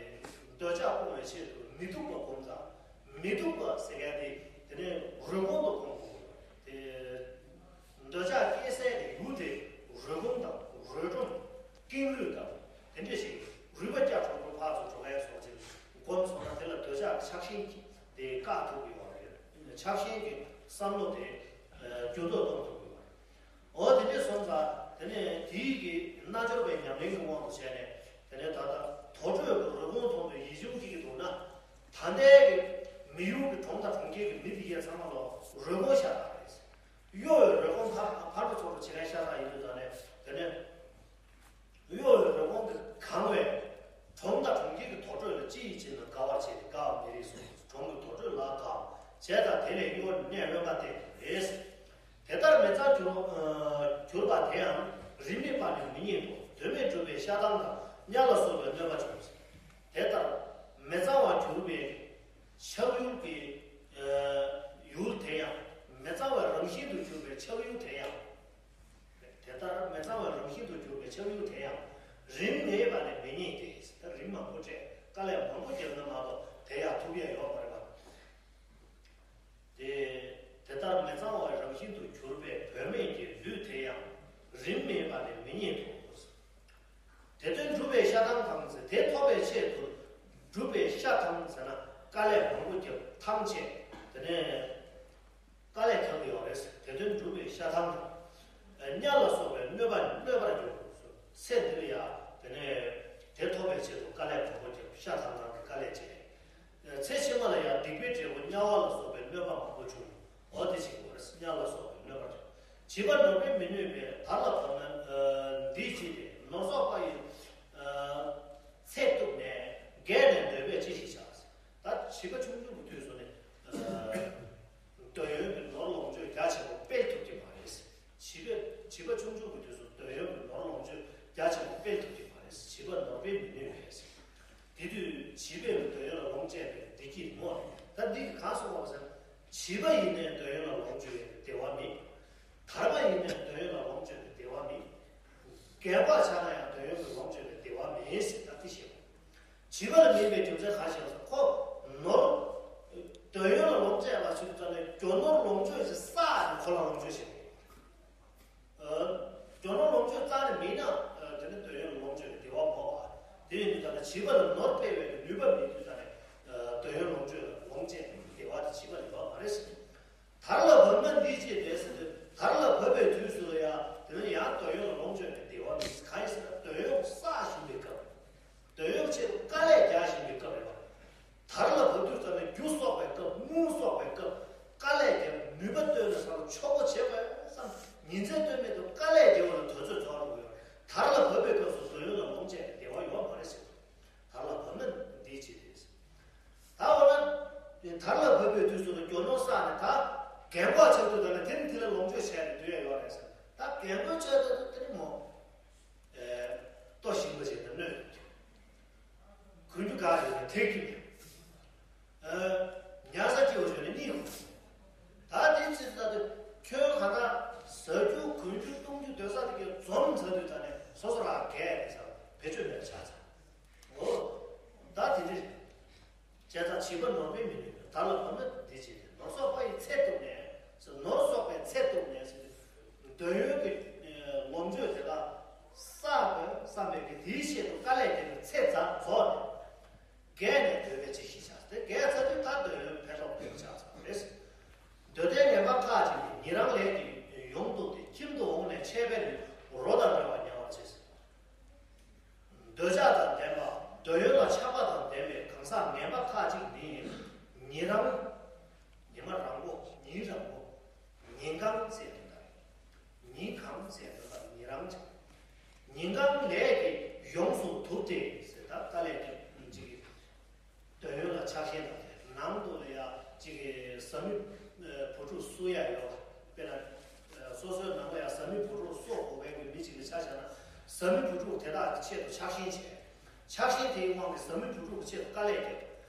འདོད་ཆགས་སྤོང་བའི་ཆེད་དུ་མི་སྡུག་པ་སྒོམ་དང་། མི་སྡུག་པ་ཟེར་མཁན་དེ་དེ་ནས་རོལ་གོང་དུ་སྒོམ་དགོས། དེ་འདོད་ཆགས་སྐྱེ་སའི་ཡུལ་དེ་རོལ་གོང་དང་རོལ་ཁྲོམ་ཀེང་རུས་དང་དེ་འདྲ་ཞིག་རུས་པ་བརྐྱབ་གྲོང་དུ་ཕར་ཚུར་འགྲོ་མཁན་སོགས་ཅིག་སྒོམ་སོང་ན་དེ་ལ་འདོད་ཆགས་ཆགས་ཞེན་གྱི་དེ་བཀག་ཐུབ་ཀྱི་ཡོད་རེད། ཆགས་ཞེན་གྱི་བསམ་བློ་དེ་འགྱུར་ལྡོག་གཏོང་ཐུབ་ཀྱི་ཡོད་རེད། འོ་དེ་འདྲས་སོང་ཙང་དེ་ནས་དེའི་གི་རྣལ་འབྱོར་པའི་ཉམས་ལེན་གྱི་དབང་དུ་བྱས་ནས་དེ་ནས་ད་ལྟ་དོ་གྲོས་ཀྱི་རོལ་གོང་མཐོང་དུས་ཡིད་འབྱུང་སྐྱེ་གི་འདུག་ན། ད་ལྟའི་གི་མི་ཡུལ་གྱི་གྲོང་དང་གྲོང་ཁྱེར་གྱི་མི་དེ་གས་ཚང་མ་ལ་རོལ་གོང་ཤ་སྟག་རེད། གཡོ་བའི་རོལ་གོང་ཕར་ཕར་ཚུར་ཚུར་བྱེད་མཁན་ཤ་སྟག་ཡིན་དུས་ད་ནས་དེ་ནས། གཡོ་བའི་རོལ་གོང་གིས་གང་བའི་གྲོང་དང་གྲོང་ཁྱེར་གྱི་དོ་གྲོས་ལ་ཅི་ཡིས་བྱས་ན་དགའ་བར་བྱེད་དེ་དགའ་བ་མི་རིགས་སོ། གྲོང་གི་དོ་གྲོས་ལ་དགའ། བྱས་ཙང་དེ་ལས་གཡོ་ནས་དབེན་པ་བསྟེན་པ་རེད། དེ་ལྟར་མི་གཙང་གྱུར་གྱུར་པ་དེའང་རིམས་ནད་པ་ནི་མི་རྙེད་དོ། དོན་མེད་སྒྲུབ་པའི་ཤ་སྟག་དང་དམྱལ་ལ་སོགས་པའི་གནོད་པ་བྱུང་། དེ་ལྟར་མི་གཙང་བར་གྱུར་པའི་ཆགས་ཡུལ་གྱི་ཡུལ་དེ་ཡང་། མི་གཙང་བའི་རང་བཞིན་དུ་གྱུར་པའི་ཆགས་ཡུལ་དེ་ཡང་། དེ་ལྟར་མི་གཙང་བའི་རང་བཞིན་དུ་གྱུར་པའི་ཆགས་ཡུལ་དེ་ཡང་རིམས་ནད་པ་ནི་མི་རྙེད་དེ། ད་རིམས་མང་པོ་སྤྲད། དཀའ་ལས་མང་པོ་བརྒྱབ་ན་མ་གཏོགས་དེ་ཡང་ཐུབ་ཡ་ཡོད་མ་རེད་པ། དེ་ དེ་ལྟར་མི་གཙང་བའི་རང་བཞིན་དུ་གྱུར་པའི་བུད་མེད་ཀྱི་ལུས་དེ་ཡང་རིམས་མེད་པ་ནི་མི་རྙེད་དོ། དེ་དོན་སྒྲུབ་པའི་ཤ་ཐང་དང་། དེ་ཐོབ་པའི་ཆེད་དུ་སྒྲུབ་པའི་ཤ་ཐང་ཟེར་ན་དཀའ་ལས་མང་པོ་བརྒྱབ་ཐང་ཆད། དེ་ནས་དཀའ་ལས་རྒྱག་གི་ཡོད་རེད། དེ་དོན་སྒྲུབ་པའི་ཤ་ཐང་དང་། གཉའ་ལ་སོགས་པའི་གནོད་པ་གནོད་པར་འགྱུར། ཚེ་འདི་ལ་ཡང་དེ་ནས་དེ་ཐོབ་པའི་ཆེད་དུ་དཀའ་ལས་མང་པོ་བརྒྱབ། ཤ་ཐང་ཐང་གི་དཀའ་ལས་བྱས། ཚེ་ཕྱི་མ་ལ་ཡང་སྡིག་པའི་འབྲས་བུ་དམྱལ་བ་ལ་སོགས་པའི་གནོད་པ་མང་པོ་བྱུང་། འོ་དེ་བྱེད་དགོས་རེད། དམྱལ་བ་ལ་སོགས་པའི་གནོད་པ་བྱུང་། བྱིས་པ་ནོར་བས་མི་གནོད་པས། དར་ལ་བབས་ན་འདི་བྱས་ཏེ། ནོར་སོག་པ་ཡི་ཚེ་གཏུབས་ནས། རྒས་ནས་འདོད་པས་ཅི་ཞིག་བྱ། ད་བྱིས་པ་ཆུང་ཆུང་གི་དུས་སུ་ནས་འདོད་ཡོན་གྱི་ནོར་ལོངས་སྤྱོད་རྒྱ་ཆེན་པོ་སྤེལ་ཐུབ་ཀྱི་མ་རེད། བྱིས་པ་བྱིས་པ་ཆུང་ཆུང་གི་དུས་སུ་འདོད་ཡོན་གྱི་ནོར་ལོངས་སྤྱོད་རྒྱ་ཆེན་པོ་སྤེལ་ཐུབ་ཀྱི་མ་རེད། བྱིས་པ་ནོར་བས་མི་གནོད་པས། དེ་དུས་བྱིས་པས་འདོད་ཡོན་ལ་ལོངས་སྤྱད་པའི་བདེ་སྐྱིད་ངོ་། ད་འདི་གིས་གང་གསུངས་པ་ཟེར་ན། བྱིས་པ་ཡིན་ནའི་འདོད་ཡོན་ལ་ལོངས་སྤྱོད་པའི་བདེ་བ་མེད། དར་མ་ཡིན་ནའི་འདོད་ཡོན་ལ་ལོངས་སྤྱོད་པའི་བདེ་བ་མེད། རྒས་པ་ཆགས་ན་ཡང་འདོད་ཡོན་གྱི་ལོངས་སྤྱོད་པའི་བདེ་བ་མེད་ཟེར། ད་འདི་བཤད། བྱིས་པ་ལ་མེད་པའི་རྒྱུ་མཚན་གང་ཞིག་ལ་སོགས་ཁོ་ནོར། འདོད་ཡོན་ལ་ལོངས་སྤྱད་པ་ཞིག་ཙམ་ནས་རྒྱུ་ནོར་ལོངས་སྤྱོད་ཅིག་བསགས་ནས་ཁོ་ལ་ལོངས་སྤྱོད་བྱེད། རྒྱུ་ནོར་ལོངས་སྤྱོད་རྩ་ནས་མེད་ན་དེ་ནི་འདོད་ཡོན་ལ་ལོངས་སྤྱོད་པའི་བདེ་བ་མ་བ། དེ་ཡིན་དུས་ད་ལྟ་བྱིས་པ་ལ་ནོར་སྤེལ་བའི་ནུས་པ་མེད་དུས་ད་ནི་འདོད་ཡོན་ལོངས་སྤྱོད་ལ་ལོངས་སྤྱད་པའི་བདེ་བ་དེ་བྱིས་པ་ལ་ཡོད་མ་རེད་ཟེར། དར་ལ་བབས་ན་འདི་བྱས་ཏེ་ཟེར་དུས། དར་ལ་བབས་པའི་དུས་སུ་ལ་ཡང་དེ་ནི་ཡང་འདོད་ཡོན་ལ་ལོངས་སྤྱོད་པའི་བདེ་བ་མེད། གང་ཡིན་ཟེར་ན་འདོད་ཡོན་བསགས་བཞིན་པའི་སྐབས། འདོད་ཡོན་ཆེད་དུ་དཀའ་ལས་རྒྱག་བཞིན་པའི་སྐབས་རེད་བ། དར་ལ་བབས་དུས་ཙམ་ནས་རྒྱུ་གསོག་པའི་སྐབས། དངུལ་གསོག་པའི་སྐབས། དཀའ་ལས་རྒྱག་ནུས་པ་བཏོན་ནས་ས་ལ་ཆོག་པོ་བྱེད་དགོས་བསམ། ཉིན་མཚན་ལྟོས་མེད་དུ་དཀའ་ལས་རྒྱག་པ་ལ་དུས་ཚོད་འཚོལ་དགོས་ཡོད། དར་ལ་བབས་པའི་སྐབས་སུ་འདོད་ཡོན་ལ་ལོངས་སྤྱད་པའི་བདེ་བ་ཡོད་མ་རེད་ཟེར། དར་ལ་བབས་ན་འདི་བྱེད་དེ། ད་འོ་ན། དར་ལ་བབས་པའི་དུས་སུ་རྒྱུ་ནོར་བསགས་ནས་ད་རྒན་གོག་ཆགས་དུས་ད་ནི་དེ་ནི་དེ་ལ་ལོངས་སྤྱོད་བྱས་ནས་སྡོད་ཡ་ཡོད་རེད་ཟེར། ད་རྒན་གོག་ཆགས་དུས་དེ་ནི་མོ། ལྟོ་ཞིམ་པོ་བྱས་ནས་གནོད། གོན་རྒྱུ་དགའ་བྱས་ནས་ཐེག་རྒྱུ་མེད། ཉལ་ས་སྐྱིད་པོ་བྱས་ནས་གཉིད་ཁུག་ད་དེ་ཅི་ལྟ་དུས་ཁྱོད་ག་ད་ཟ་རྒྱུ་གོན་རྒྱུ་གཏོང་རྒྱུ་སྡོད་ས་དེ་གའི་འཛོམས་ཚར་དུས་ད་ནི་སོ་སོ་རང་རྒས་ནས་ས་བེད་སྤྱོད་མེད་པ་ཆགས་ཚར། འོ། ད་དེ་འདྲ་རེད། བྱས་ཙང་བྱིས་པ་ནོར་བས་མི་ནུས་པས། དར་ལ་བབས་ན་འདི་བྱས་ཏེ། ནོར་སོག་པ་ཡི་ཚེ་གཏུབས་ནས། ནོར་སོག་པའི་ཚེ་གཏུབས་ནས་ཟེར་ཏེ། འདོད་ཡོན་གྱི་ལོངས་སྤྱོད་དེ་དག་བསགས་པའི་བསམ་པའི་གི་དེའི་ཆེད་དུ་དཀའ་ལས་བརྒྱབ་ནས་ཚེ་རྫོགས་ནས། རྒས་ནས་འདོད་པས་ཅི་ཞིག་བྱ། དེ་རྒས་ཚར་དུས་ད་འདོད་ཡོན་ཕར་ལོག་འདོད་ཆགས་ཚར་བ་རེད། འདོད་ལྡན་ངན་པ་ཁ་ཅིག་ནི། ཉིན་རང་ལས་ཀྱིས་ཡོངས་གཏུབས་ཏེ། ཁྱིམ་དུ་འོངས་ནས་ཆད་པས་ལུས། རོ་དང་འདྲ་བར་ཉལ་བར་བྱེད། འདོད་ཆགས་དང་ལྡན་པ། འདོད་ཡོན་ལ་ཆགས་པ་དང་ལྡན་པའི་གང་ཟག་ངན་པ་ཁ་ཅིག་ནི། ཉིན་རང་། ཉི་མ་རང་པོ། ཉིན་རང་པོ། ཉིན་གང་ཟེར་དོན་དག་ཉིན་གང་ཟེར་དོན་དག་ཉིན་རང་ཅིག་ཉིན་གང་ལས་ཀྱིས་ཡོངས་སུ་གཏུབས་ཏེ་ཟེར། ད་དཀའ་ལས་ཀྱི་ཅིག་འདོད་ཡོན་ལ་ཆགས་ཞེན་དང་། ནང་དུ་ལ་ཡ་ཅིག་གི་བཟའ་མི་བུ་ཕྲུག་གསོ་ཡ་ཡོད། དཔེར་ན། སོ་སོའི་ནང་ལ་ཡ་བཟའ་མི་བུ་ཕྲུག་གསོ་དགོས་པའི་མི་ཅིག་ལ་ཆ་བཞག་ན། བཟའ་མི་བུ་ཕྲུག་དེ་དག་གི་ཆེད་དུ་ཆགས་ཞེན་བྱས། ཆགས་ཞེན་དེའི་དབང་གིས་བཟའ་མི་བུ་ཕྲུག་གི་ཆེད་དུ་དཀའ་ལས་བརྒྱབ།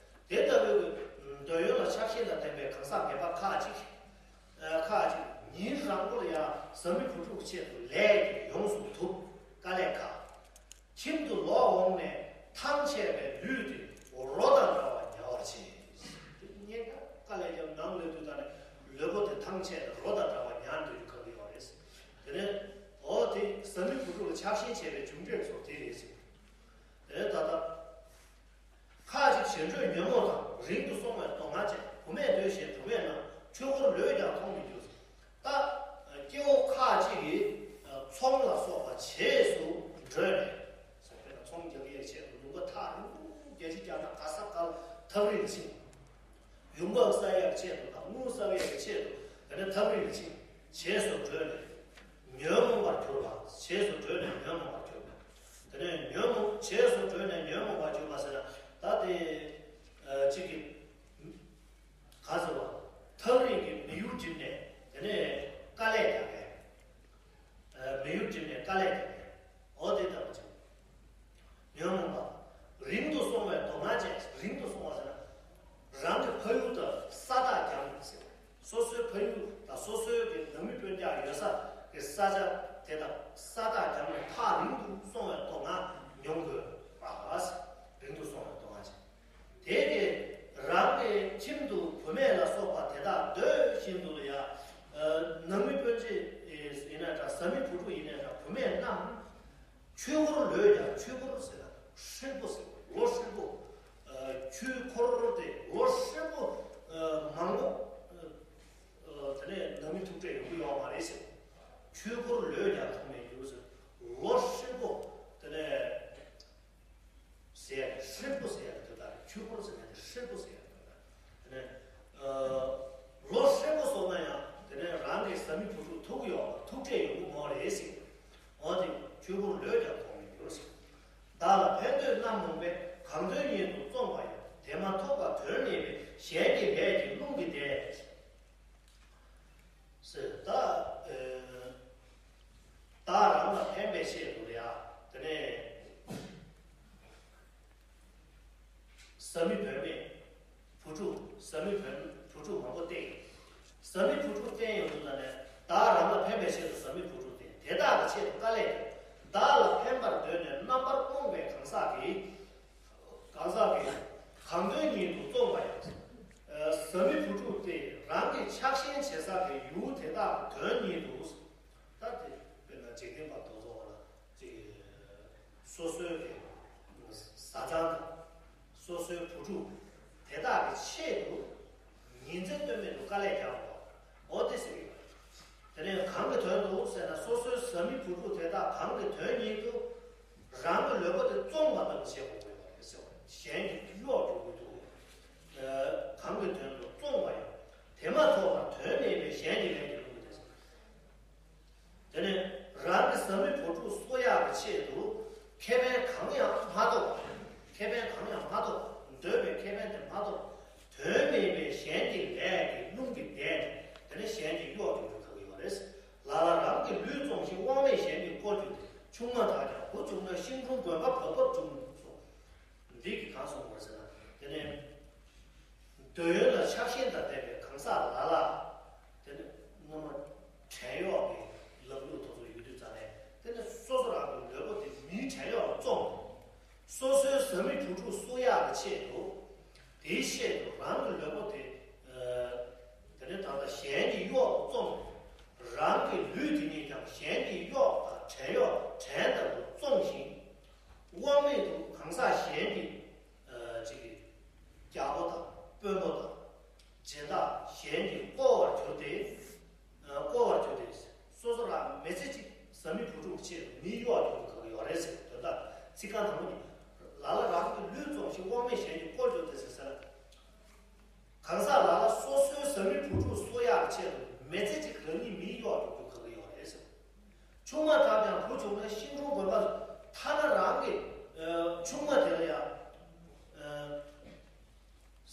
དེ་ལྟ་བུའི་འདོད་ཡོན་ལ་ཆགས་ཞེན་དང་ལྡན་པའི་གང་ཟག་ངན་པ་ཁ་ཅིག་ཁ་ཅིག་ཉིན་རང་པོ་ལ་ཡང་བཟའ་མི་བུ་ཕྲུག་གི་ཆེད་དུ་ལས་ཀྱིས་ཡོངས་སུ་གཏུབས། དཀའ་ལས་ཁག་ཁྱིམ་དུ་ལོག་འོངས་ནས་ཐང་ཆད་པའི་ལུས་དེ་རོ་དང་འདྲ་བར་ཉལ་བར་བྱེད། དེ་ཉལ་ཀ་དཀའ་ལས་ཀྱང་ནང་ལོག་དུས་ད་ནི་ལུས་པོ་དེ་ཐང་ཆད་ནས་རོ་དང་འདྲ་བར་ཉལ་འདོད་རྒྱུ་གང་གི་ཡོད་རེད། དེ་ནས་འོ་དེ་བཟའ་མི་བུ་ཕྲུག་ལ་ཆགས་ཞེན་བྱས་པའི་རྒྱུ་འབྲས་སོགས་དེ་རེད་ཟེར། དེ་ནས་ད་ལྟ། ཁ་ཅིག་བྱེད་འགྲོས་ཉོན་མོངས་དང་། རིང་དུ་སོང་བའི་སྡུག་བསྔལ་ཅན། བུད་མེད་འདོད་ཞེས་སྡུག་བསྔལ་རྣམས། ཆོས་འཁོར་ལུས་ཀྱང་མཐོང་མི་འགྱུར། ད་སྐྱེ་བོ་ཁ་ཅིག་གིས་ཚོང་ལ་སོགས་པ་བྱེས་སུ་འགྲོས་ནས། ཚོང་རྒྱག་ཡས་ཆེད་དུ་ལུང་པ་ཐག་རིང་པོ་རྒྱ་ཆེ་རྒྱ་ནག་ག་ས་ག་ལ་ཐག་རིང་ཕྱིན། ཡོང་འབབ་བསགས་ཡས་ཆེད་དུ་དང་དངུལ་བསགས་ཡས་ཆེད་དུ་དེ་ནས་ཐག་རིང་ཕྱིན། བྱེས་སུ་འགྲོས་ནས་ཉོན་མོངས་པར་གྱུར་པ། བྱེས་སུ་འགྲོས་ནས་ཉོན་མོངས་པར་གྱུར་པ། དེ་ནས་ཉོན་མོངས་བྱེས་སུ་འགྲོས་ནས་ཉོན་མོངས་པར་གྱུར་པ་ཟེར་ན་ད་དེ་གཅིག་གི་ག་ཟེར་བ། ཐག་རིང་གི་མི་ཡུལ་འགྲིམས་ནས་དེ་ནས་དཀའ་ལས་རྒྱག་མཁན། མི་ཡུལ་འགྲིམས་ནས་དཀའ་ལས་རྒྱག་མཁན། འོ་དེ་ལྟ་བུ་ཅིག་ཉོན་མོངས་པ། རིང་དུ་སོང་བའི་སྡུག་བསྔལ་ཅན། རིང་དུ་སོང་བ་ཟེར་ན། རང་གི་ཕ་ཡུལ་དང་ས་ཐག་རྒྱང་རིང་ཟེར། སོ་སོའི་ཕ་ཡུལ་དང་སོ་སོའི་གི་ནང་མི་སྤུན་ཀྱག་ཡོད་ས་གི་ས་ཆ་དེ་དང་ས་ཐག་རྒྱང་རིང་ཐག་རིང་དུ་སོང་བའི་སྡུག་བསྔལ་མྱོང་དགོས་པ། རིང་དུ་སོང་བའི་སྡུག་བསྔལ་ཅན། དེ་གི་རང་གི་ཁྱིམ་དུ་བུད་མེད་ལ་སོགས་པ་དེ་དག་འདོད་བཞིན་དུ་ལ་ཡ་ བཟའ་མི་བུ་ཕྲུག་ཡིན་ནའི་འདྲ། བུད་མེད་རྣམས་ཆོས་འཁོར་ལོས་ཀྱང་། ཆོས་འཁོར་ཟེར་ན་ཧྲིལ་པོ་ཟེར་བ། ལོ་ཧྲིལ་པོ། ཨ། ཆོས་འཁོར་དེ་ལོ་ཧྲིལ་པོ། ཨ། མང་པོ། ཨ། དེ་ནས་ནང་མི་ཐུག་འཕྲད་ཡོང་གི་ཡོད་མ་རེད་ཟེར། ཆོས་འཁོར་ལོས་ཀྱང་མཐོང་མི་འགྱུར་ཟེར། ལོ་ཧྲིལ་པོ། དེ་ནས་ཟེར་ཡ་ཧྲིལ་པོ་ཟེར་ཡ་དེ་ལྟར། ཆོས་འཁོར་ཟེར་ན་དེ་ཧྲིལ་པོ་ཟེར་ཡ་དེ་ལྟར། དེ་ནས། ཨ། ལོ་ཧྲིལ་པོ་སོང་ན་ཡང་དེ་ནས་རང་གི་བཟའ་མི་བུ་ཕྲུག་ཐུག་གི་ཡོད་པ། ཐུག་འཕྲད་ཡོང་གི་མ་རེད་ཟེར། འོན་ཏེ་ཆོས་འཁོར་ལོས་ཀྱང་མཐོང་མི་འགྱུར་ཟེར། བདག་ལ་ཕན་འདོད་རྣམ་རྨོངས་པས། གང་དོན་ཉིད་དུ་བཙོང་བ་ཡང་། དེ་མ་ཐོབ་པར་དོན་མེད་པས། གཞན་གྱི་ལས་ཀྱིས་བླུན་གྱིས་འདས། ཟེར། ད། ཨ། བདག་རང་ལ་ཕན་པའི་ཆེད་དུ་ལ་ཡ། དེ་ནས་བཟའ་མི་བུད་མེད། བུ་ཕྲུག་བཟའ་མི་བུ་བུ་ཕྲུག་མང་པོ་བསྟེན། བཟའ་མི་བུ་ཕྲུག་བསྟེན་ཡོང་དུས་ད་ནས་བདག་རང་ལ་ཕན་པའི་ཆེད་དུ་བཟའ་མི་བུ་ཕྲུག་བསྟེན། དེ་དག་གི་ཆེད་དུ་དཀའ་ལས་བརྒྱབ། བདག་ལ་ཕན་པར་འདོད་ནས་རྣམ་པར་རྨོངས་པའི་གང་ཟག་གིས། གང་ཟག་གིས་གང་དོན་ཉིད་དུ་བཙོང་བ་ཡང་། ཨ། བཟའ་མི་བུ་ཕྲུག་དེ་རང་གི་ཆགས་ཞེན་བྱེད་ས་གི་ཡུལ་དེ་དག་གི་དོན་ཉིད་དུ། ད་དེ་དཔེར་ན་འཇིག་རྟེན་པ་དེ་ཚོ་ལ་ཅིག་སོ་སོའི་གི་བཟའ་ཚང་དང་། སོ་སོའི་བུ་ཕྲུག་དེ་དག་གི་ཆེད་དུ་ཉིན་མཚན་ལྟོས་མེད་དུ་དཀའ་ལས་རྒྱག་དགོས། འོ་དེ་ཟེར་གྱི་ཡོད། དེ་ནས་གང་གི་དོན་དུ་ཟེར་ན། སོ་སོའི་བཟའ་མི་བུ་ཕྲུག་དེ་དག་གང་གི་དོན་ཉིད་དུ་རང་གི་ལུས་པོ་དེ་བཙོང་བ་ལྟ་བུ་བྱེད་དགོས་ཀྱི་ཡོད་རེད་ཟེར་བ། གཞན་གྱི་གཡོག་འགྲོ་དགོས་འདུག། ཨ། གང་གི་དོན་དུ་བཙོང་བ་ཡང་། དེ་མ་ཐོབ་པར་དོན་མེད་པས། གཞན་གྱི་ལས་ཀྱིས་བླུན་གྱིས་འདས། དེ་ནས་རང་གི་བཟའ་མི་བུ་ཕྲུག་གསོ་ཡག་གི་ཆེད་དུ་ཁེ་ཕན་གང་ཡང་མ་ཐོབ། ཁེ་ཕན་གང་ཡང་མ་ཐོབ། འདོད་པའི་ཁེ་ཕན་དེ་མ་ཐོབ། དོན་མེད་པའི་གཞན་གྱི་ལས་ཀྱིས་བླུན་གྱིས་འདས་ནས། དེ་ནས་གཞན་གྱི་གཡོག་འགྲོ་རྒྱུ་ག་གི་ཡོད་རེད། ལ་ལ་རང་གི་ལུས་བཙོང་ཞིང་། དབང་མེད་གཞན་གྱིས་བཀོལ་རྒྱུ་དེ། ཆུང་མ་དག་ཀྱང་བུ་བྱུང་ན། ཤིང་དྲུང་དགོན་པ་བབ་བབ་འབྱུང་གསུངས། འདི་གིས་གང་གསུངས་པ་རེད་ཟེར་ན། དེ་ནས་འདོད་ཡོན་ལ་ཆགས་ཞེན་དང་ལྡན་པའི་གང་ཟག་ལ་ལ། དེ་ནས་སྔོན་མ་བྲན་གཡོག་གི་ལམ་ལུགས་དེ་ཚོ་ཡོད་དུས་ཙང་ནས། དེ་ནས་སོ་སོ་རང་གི་ལུས་པོ་དེ་མིའི་བྲན་གཡོག་ལ་བཙོང་། སོ་སོའི་བཟའ་མི་བུ་ཕྲུག་གསོ་ཡག་གི་ཆེད་དུ། དེའི་ཆེད་དུ་རང་གི་ལུས་པོ་དེ། ཨ། དེ་ནས་ད་ལྟ་གཞན་གྱི་གཡོག་ཏུ་བཙོང་། རང་གི་ལུས་དེ་ཉིད་ཀྱང་གཞན་གྱི་གཡོག་དང་བྲན་གཡོག། བྲན་ལྟར་དུ་བཙོང་ཞིང་། དབང་མེད་དུ་གང་ཟག་གཞན་གྱི། ཨ། ཅིག་གི་རྒྱལ་པོ་དང་དཔོན་པོ་དང་། སྦྱིན་བདག་གཞན་གྱིས་བསྐོར་བར་གྱུར་ཏེ། ཨ། བསྐོར་བར་གྱུར་ཏེ། སོ་སོ་རང་མི་ཚེ་གཅིག་བཟའ་མི་བུ་ཕྲུག་གི་ཆེད་དུ་མིའི་གཡོག་རྒྱུག་གི་ཡོད་རེད་ཟེར། དོན་དག་ཚིག་རྐང་དང་པོ་ནི། ལ་ལ་རང་གི་ལུས་བཙོང་ཞིང་། དབང་མེད་གཞན་གྱིས་བསྐོར་བར་གྱུར་ཏེ་ཟེར་ཟེར། གང་ཟག་ལ་ལ་སོ་སོའི་བཟའ་མི་བུ་ཕྲུག་གསོ་ཡག་ཆེད་དུ་མི་ཚེ་གཅིག་རང་ཉིད་མིའི་གཡོག་རྒྱུག་རྒྱུ་ག་གི་ཡོད་རེད་ཟེར། ཆུང་མ་དག་ཀྱང་བུ་བྱུང་ན། ཤིང་དྲུང་དགོན་པ། ཐ་ན་རང་གི། ཨ། ཆུང་མ་དེ་ལ་ཡང་། ཨ།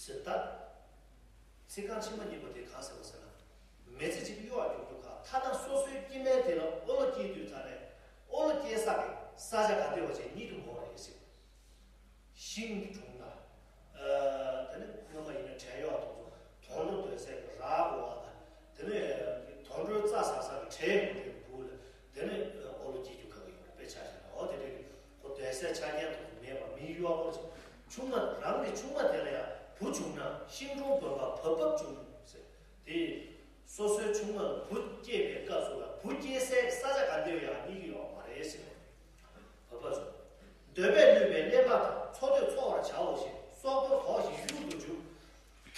ཟེར་ད། ཚིག་རྐང་ཕྱི་མ་གཉིས་པོ་དེ་གང་ཟེར་བ་ཟེར་ན། མི་ཚེ་གཅིག་གཡོག་རྒྱུག་རྒྱུ་ག། ཐ་ན་སོ་སོའི་སྐྱེ་དམན་དེ་ལ་ཨོ་ལོ་སྐྱེས་དུས་ཙང་ནས། ཨོ་ལོ་སྐྱེ་ས་གི་ས་ཆ་ག་འདྲ་བ་ཅིག་རྙེད་རྒྱུ་མ་རེད་ཟེར། ཤིང་གི་དྲུང་ལ། ཨ། དེ་ནས་སྔོན་མ་ཡིན་ན་བྲན་གཡོག་དེ་ཚོ་དུད་འགྲོ་འདོད་སའི་ར་དགོས་པ་དང་། དེ་ནས་དུད་འགྲོའི་རྩྭ་ཟ་ས་གི་བྲན་དགོས་རེད། བུ་ལ། དེ་ནས་ཨོ་ལོ་སྐྱེ་རྒྱུ་ག་གི་ཡོད་རེད། དཔེ་ཆ་བཞག་ན། འོ་དེ་འདྲ་གི་ཁོ་སྡོད་སའི་ཆ་རྐྱེན་དེ་ཚོ་མེད་པ། མིའི་གཡོག་པོ་ཅིག། ཆུང་མ། རང་གི་ཆུང་མ་དེ་ལ་ཡང་བུ་བྱུང་ན། ཤིང་དྲུང་དགོན་པ་བབ་བབ་འབྱུང་ཟེར། དེ་སོ་སོའི་ཆུང་མ་ལ་བུ་སྐྱེས་པའི་སྐབས་སུ་ལ་བུ་སྐྱེ་སའི་ས་ཆ་ག་འདྲ་ཡང་རྙེད་ཀྱི་ཡོད་མ་རེད་ཟེར། བབ་བབ་འབྱུང་། འདོད་པས་བསླུས་པའི་གླེན་པ་དག། འཚོ་འདོད་འཚོ་བར་བྱའོ་ཞེས། སྲོག་ཐོར་དོགས་ཤིང་གཡུལ་དུ་འཇུག།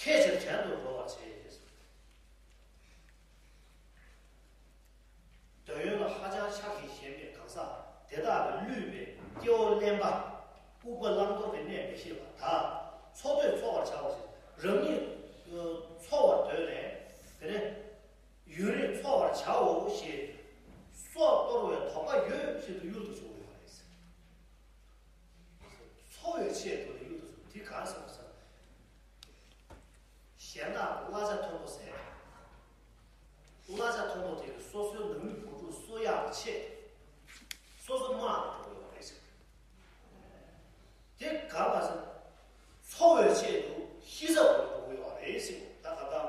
ཁས་ཕྱིར་བྲན་དུ་འགྲོ་བར་བྱེད། འདོད་ཡོན་ལ་ཧ་ཅང་ཆགས་ཤིང་ཞེན་པའི་གང་ཟག་དེ་དག་གིས་བསླུས་པའི་སྐྱེ་བོ་གླེན་པ། ལྐུགས་པ་བླང་དོར་གྱི་གནས་མི་ཤེས་པ་དག། འཚོ་འདོད་འཚོ་བར་བྱའོ་ཞེས། རང་ཉིད་འཚོ་བར་འདོད་ནས། དེ་ནས་ཡུན་རིང་འཚོ་བར་བྱའོ་ཞེས། སྲོག་གཏོར་བའི་དོགས་པ་ཡོད་བཞིན་དུ་གཡུལ་དུ་ཞུགས་ཡོད་རེད། འཚོ་བའི་ཆེད་དུ་ལ་གཡུལ་དུ་ཞུགས། དེ་གང་ཟེར་བ་ཟེར། གཞན་དག་གི་གླ་ཆ་མཐོན་པོ་ཟས། གླ་ཆ་མཐོན་པོ་དེ་གིས་སོ་སོའི་ནང་མི་བུ་ཕྲུག་གསོ་ཡག་གི་ཆེད་དུ་སོ་སོ་དམག་ལ་འགྲོ་གི་ཡོད་རེད་ཟེར། དེ་ག་ལ་ཟེར། འཚོ་བའི་ཆེད་དུ་ཤི་ས་བར་འགྲོ་གི་ཡོད་རེད་ཟེར། ད་ག་ད།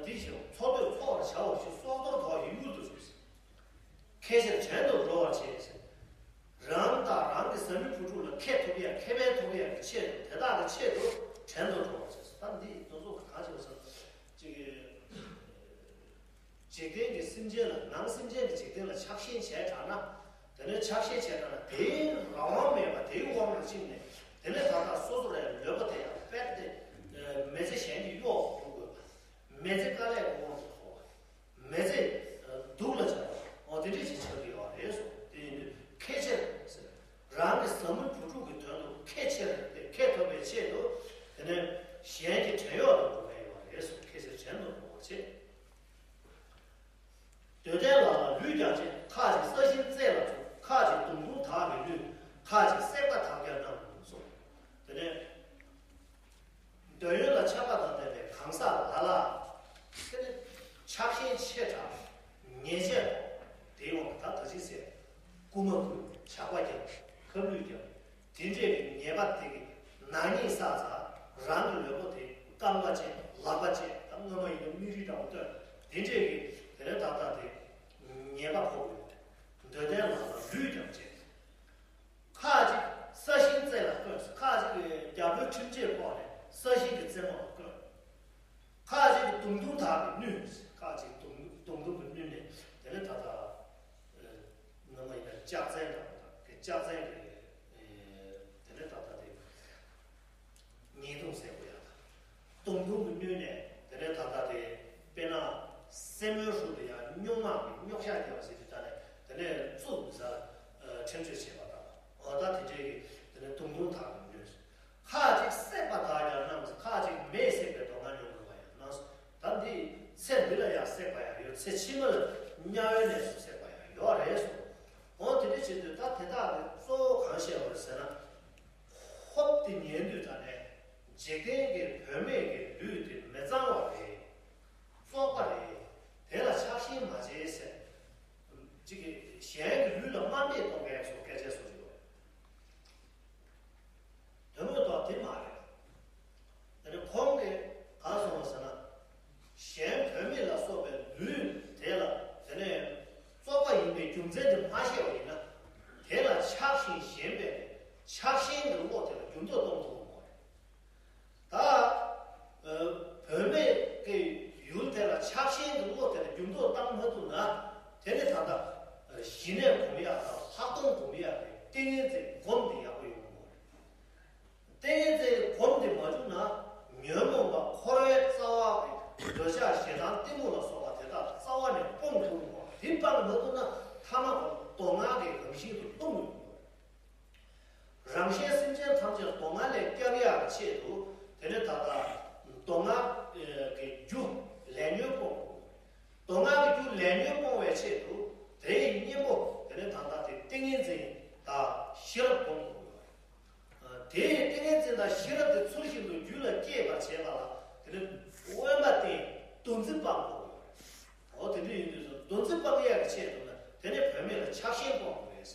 འདི་བཞིན་འཚོ་འདོད་འཚོ་བར་བྱའོ་ཞེས། སྲོག་ཐོར་དོགས་ཤིང་གཡུལ་དུ་ཞུགས་ཟེར། ཁས་ཕྱིར་བྲན་དུ་འགྲོ་བར་བྱེད་ཟེར། རང་དང་རང་གི་བཟའ་མི་བུ་ཕྲུག་ལ་ཁེ་ཐོབ་ཡ། ཁེ་ཕན་ཐོབ་ཡ་གི་ཆེད་དུ། དེ་དག་གི་ཆེད་དུ་བྲན་དུ་འགྲོ་བར་བྱེད་ཟེར། ད་འདི་དེ་ཚོ་གང་ཞིག་ཟེར། ཅིག་གི། འཇིག་རྟེན་གྱི་སེམས་ཅན་ལ་ན་ རང་སེམས་ཅན་གྱི་འཇིག་རྟེན་ལ་ཆགས་ཞེན་བྱས་དྲགས་ན། དེ་ནས་ཆགས་ཞེན་བྱས་དྲགས་ན་དེའི་རང་དབང་མེད་པ་དེའི་དབང་དུ་ཕྱིན་ནས། དེ་ནས་ད་ལྟ་སོ་སོ་རའི་ལུས་པོ་དེ་ཡང་དཔེ་དེ་མི་ཚེ་གཞན་གྱི་གཡོག་ཏུ་འགོད་པ། མི་ཚེ་དཀའ་ལས་དབང་དུ་འཁོར་བ། མི་ཚེ་སྡུག་ལ་སྦྱར་བ། འོ་དེ་འདྲ་ཞིག་ཆགས་ཀྱི་ཡོད་རེད་སོ། དེ་ཡིན་དུས་ཁེ་ཆེར་ཟེར། རང་གི་ཟབ་མོའི་བུ་ཕྲུག་གི་དོན་དུ་ཁེ་ཆེར་དེ་ཁེ་ཐོབ་པའི་ཆེད་དུ། དེ་ནས་གཞན་གྱི་བྲན་གཡོག་ཏུ་འགྲོ་གི་ཡོད་རེད་སོ། ཁེ་ཆེར་བྲན་དུ་འགྲོ་བ་བྱེད། འདོད་ལྡན་ལ་ལ་ལུས་ཀྱང་བྱེད། ཁ་ཅིག་ས་ཞིང་རྩེ་ལ་བཙུགས། ཁ་ཅིག་མདུང་ཐུང་དག་གིས་བསྣུན། ཁ་ཅིག་བསྲེགས་པ་དག་ཀྱང་བསྣམས་སོ། དེ་ནས་འདོད་ཡོན་ལ་ཆགས་པ་དང་ལྡན་པའི་གང་ཟག་ལ་ལ། དེ་ནི་ཆགས་ཞེན་ཆེ་དྲགས་ཉེས་བྱས་དེའི་དབང་གིས་ད་ད་ཅི་ཟེར། རྐུ་མ་རྐུ། ཇག་པ་རྒྱག། ཁབ་ལུད་རྒྱག། དེ་འདྲའི་གི་ཉེས་པ་དེ་གི་ནག་ཉེས་བསགས་ཚར། རང་གི་ལུས་པོ་དེ་རྐང་པ་བཅད། ལག་པ་བཅད། ད་སྔོན་མ་ཡིན་ན་མིག་རིལ་འདྲ་བོ་བཏོན། དེ་འདྲའི་གི་དེ་ནས་ད་ལྟ་དེ་ཉེས་པ་ཕོག་ཡོད། འདོད་ལྡན་ལ་ལ་ལུས་ཀྱང་བཅད། ཁ་ཅིག་ས་ཞིང་རྩེ་ལ་བསྐོན། ཁ་ཅིག་གི་རྒྱལ་པོའི་ཁྲིམས་ཆད་ཕོག་ནས་ས་ཞིང་གི་རྩེ་མོ་ལ་བསྐོན། ཁ་ཅིག་གི་མདུང་ཐུང་དག་གིས་བསྣུན། ཁ་ཅིག་མདུང་མདུང་ཐུང་གིས་བསྣུན་ནས། དེ་ནས་ད་ལྟ་ཨ་ནང་མ་ཡིན་ན་ལྕགས་ཚན་འདྲ་བོ་དང་། ལྕགས་ཚན་གྱི་ཨ་དེ་ནས་ད་ལྟ་དེ་ཉེས་རྡུང་ཟེར་དགོས་ཡག་དང་། མདུང་ཐུང་གིས་བསྣུན་ནས། དེ་ནས་ད་ལྟ་དེ་དཔེར་ན་སེན་མོའི་ཧྲུལ་དུ་ཡང་སྨྱུག་མ་གིས་སྨྱོག་ཤ་རྒྱག་པ་ཟེར་དུས་ད་ནས་དེ་ནས་བཙུགས་ནས་ས་ལ་ཁྲིམས་གཅོད་བྱེད་པ་དང་། འོ་ད་དེ་འདྲའི་གི་དེ་ནས་མདུང་ཐུང་དག་གིས་བསྣུན། ཁ་ཅིག་བསྲེགས་པ་དག་ཀྱང་བསྣམས། ཁ་ཅིག་མེས་བསྲེགས་པའི་སྡུག་བསྔལ་མྱོང་དགོས་པ་ཡང་སྣང་སོ། ད་འདི་ཚེ་འདི་ལ་ཡང་བསྲེགས་པ་ཡང་ཡོད། ཚེ་ཕྱི་མ་ལ་དམྱལ་བའི་གནས་སུ་བསྲེགས་པ་ཡང་ཡོད་རེད་སོ། འོ་དེ་འདྲ་བྱེད་དུས་ད་དེ་དག་གི་གཙོ་བོ་གང་བཤད་པ་རེད་ཟེར་ན། ཧོབ་དེ་ཉན་དུས་ད་ནས་འཇིག་རྟེན་གྱི་བུད་མེད་ཀྱི་ལུས་དེ་མི་གཙང་བ་རེད། བཙོག་པ་རེད། དེ་ལ་ཆགས་ཞེན་མ་བྱེད་ཟེར། གཅིག་གིས་གཞན་གྱི་ལུས་ལ་དམའ་འབེབས་གཏོང་མཁན་སོགས་སྐད་ཆ་བཟོ་གི་ཡོད་རེད། དོན་དངོས་ཐོག་དེ་མ་རེད། དེ་ནས་ཁོང་གིས་གང་གསུངས་པ་ཟེར་ན། གཞན་བུད་མེད་ལ་སོགས་པའི་ལུས་དེ་ལ། དེ་ནས་བཙོག་པ་ཡིན་པའི་རྒྱུ་མཚན་དེ་མ་བཤད་པ་ཡིན་ན། དེ་ལ་ཆགས་ཤིང་ཞེན་པས་ཆགས་ཞེན་གྱི་བློ་དེ་ལ་འགྱུར་ལྡོག་གཏོང་ཐུབ་པ་མ་རེད། ད་ཨ་བུད་མེད་ཀྱི་ཡུལ་དེ་ལ་ཆགས་ཞེན་གྱི་བློ་དེ་ལ་འགྱུར་ལྡོག་བཏང་མ་ཐུབ་ན། དེ་ནི་ད་ལྟ་ཨ་ཞི་གནས་སྒོམ་ཡག་དང་ལྷག་མཐོང་སྒོམ་ཡག་གི་ཏིང་ངེ་འཛིན་སྒོམ་དེ་ཡག་པོ་ཡོང་གི་མ་རེད། ཏིང་ངེ་འཛིན་སྒོམ་དེ་མ་བྱུང་ན། ཉོན་མོངས་པ་འཁོར་བའི་རྩ་བ་གི་འདོད་ཆགས་ཞེ་སྡང་གཏི་མུག་ལ་སོགས་པ་དེ་དག་རྩ་བ་ནས་སྤོང་ཐུབ་མ། དེ་སྤང་མ་ཐུབ་ན་ཐ་མ་ག་ལ་སྡུག་བསྔལ་གྱི་རང་བཞིན་དུ་ལྟུང་ཡོང་། རང་གཞན་སེམས་ཅན་ཐམས་ཅད་སྡུག་བསྔལ་ལས་སྐྱབས་ཡག་གི་ཆེད་དུ། དེ་ནས་ད་ལྟ་སྡུག་བསྔལ་གྱི་རྒྱུ་ལས་ཉོན་སྤོང་དགོས། སྡུག་བསྔལ་གྱི་རྒྱུ་ལས་ཉོན་སྤོང་བའི་ཆེད་དུ། དེའི་གཉེན་པོ་དེ་ནས་ད་ལྟ་དེ་ཏིང་ངེ་འཛིན་དང་ཤེས་རབ་སྒོམ་དགོས། དེའི་ཏིང་ངེ་འཛིན་དང་ཤེས་རབ་དེ་ཚུལ་བཞིན་དུ་རྒྱུད་ལ་སྐྱེས་པར་བྱེད་པ་ལ། དེ་ནི་དབེན་པ་བསྟེན། འདུ་འཛི་སྤང་དགོས། འོ་དེ་འདྲ་ཡིན་དུས་སུ་འདུ་འཛི་སྤང་ཡག་གི་ཆེད་དུ་ན། དེ་ནི་བུད་མེད་ལ་ཆགས་ཞེན་སྤོང་དགོས།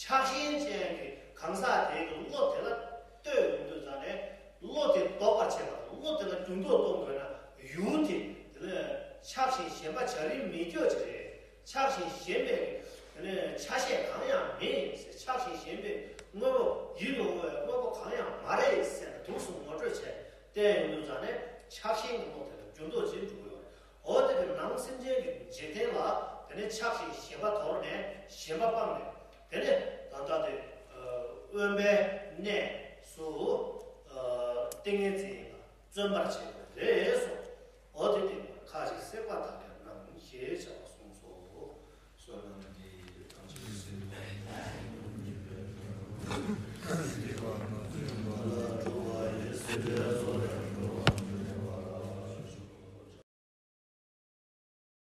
ཆགས་ཞེན་ཅན་གྱི་གང་ཟག་དེ་གི་བློ་དེ་ལ་ལྟོས་ཡོང་དུས་ཙང་ནས། བློ་དེ་ལྡོག་པར་བྱེད་པ་དང་། བློ་དེ་ལ་འགྱུར་ལྡོག་གཏོང་དགོས་ན། ཡུལ་དེ་དེ་ལ་ཆགས་ཞེན་ཞེན་པ་བྱ་རིན་མེད་སྐྱོ་ཅིག་རེད། ཆགས་ཞེན་ཞེན་པའི་དེ་ནས་ཆ་ཤས་གང་ཡང་མེད་ཟེར། ཆགས་ཞེན་ཞེན་པའི་དངོས་པོ་ཡིད་དུ་འོང་བའི་དངོས་པོ་གང་ཡང་མ་རེད་ཟེར་ནས་དུས་སུ་ངོ་སྤྲོད་བྱས་བསྟན་ཡོང་དུས་ཙང་ནས། ཆགས་ཞེན་གྱི་བློ་དེ་ལ་འགྱུར་ལྡོག་ཅན་འགྲོ་གི་ཡོད་རེད། འོ་དེ་གི་ནང་སེམས་ཅན་གྱི་འཇིག་རྟེན་ལ་དེ་ནས་ཆགས་ཞེན་ཞེན་པ་དོར་ནས་ཞེན་པ་སྤངས་ནས། དེ་ནས་ད་ལྟ་དེ་དབེན་པའི་གནས་སུ་ཏིང་ངེ་འཛིན་ལ་བརྩོན་པར་བྱེད་དགོས་རེད་གསུངས། འོ་དེ་སྟེང་ཁ་ཅིག་བསྲེགས་པ་དག་ཀྱང་བསྣམས་ཞེས་བྱ་བ་གསུངས་སོ། བསོད་ནམས་ཀྱིས་ཐམས་ཅད་གཟིགས་པ་ཉིད་ཀྱི་སྐུ། སྲིད་པ་ང་ཚོའི་མ་ལ་འགྲོ་བ་ཡི་སྲིད་པའི་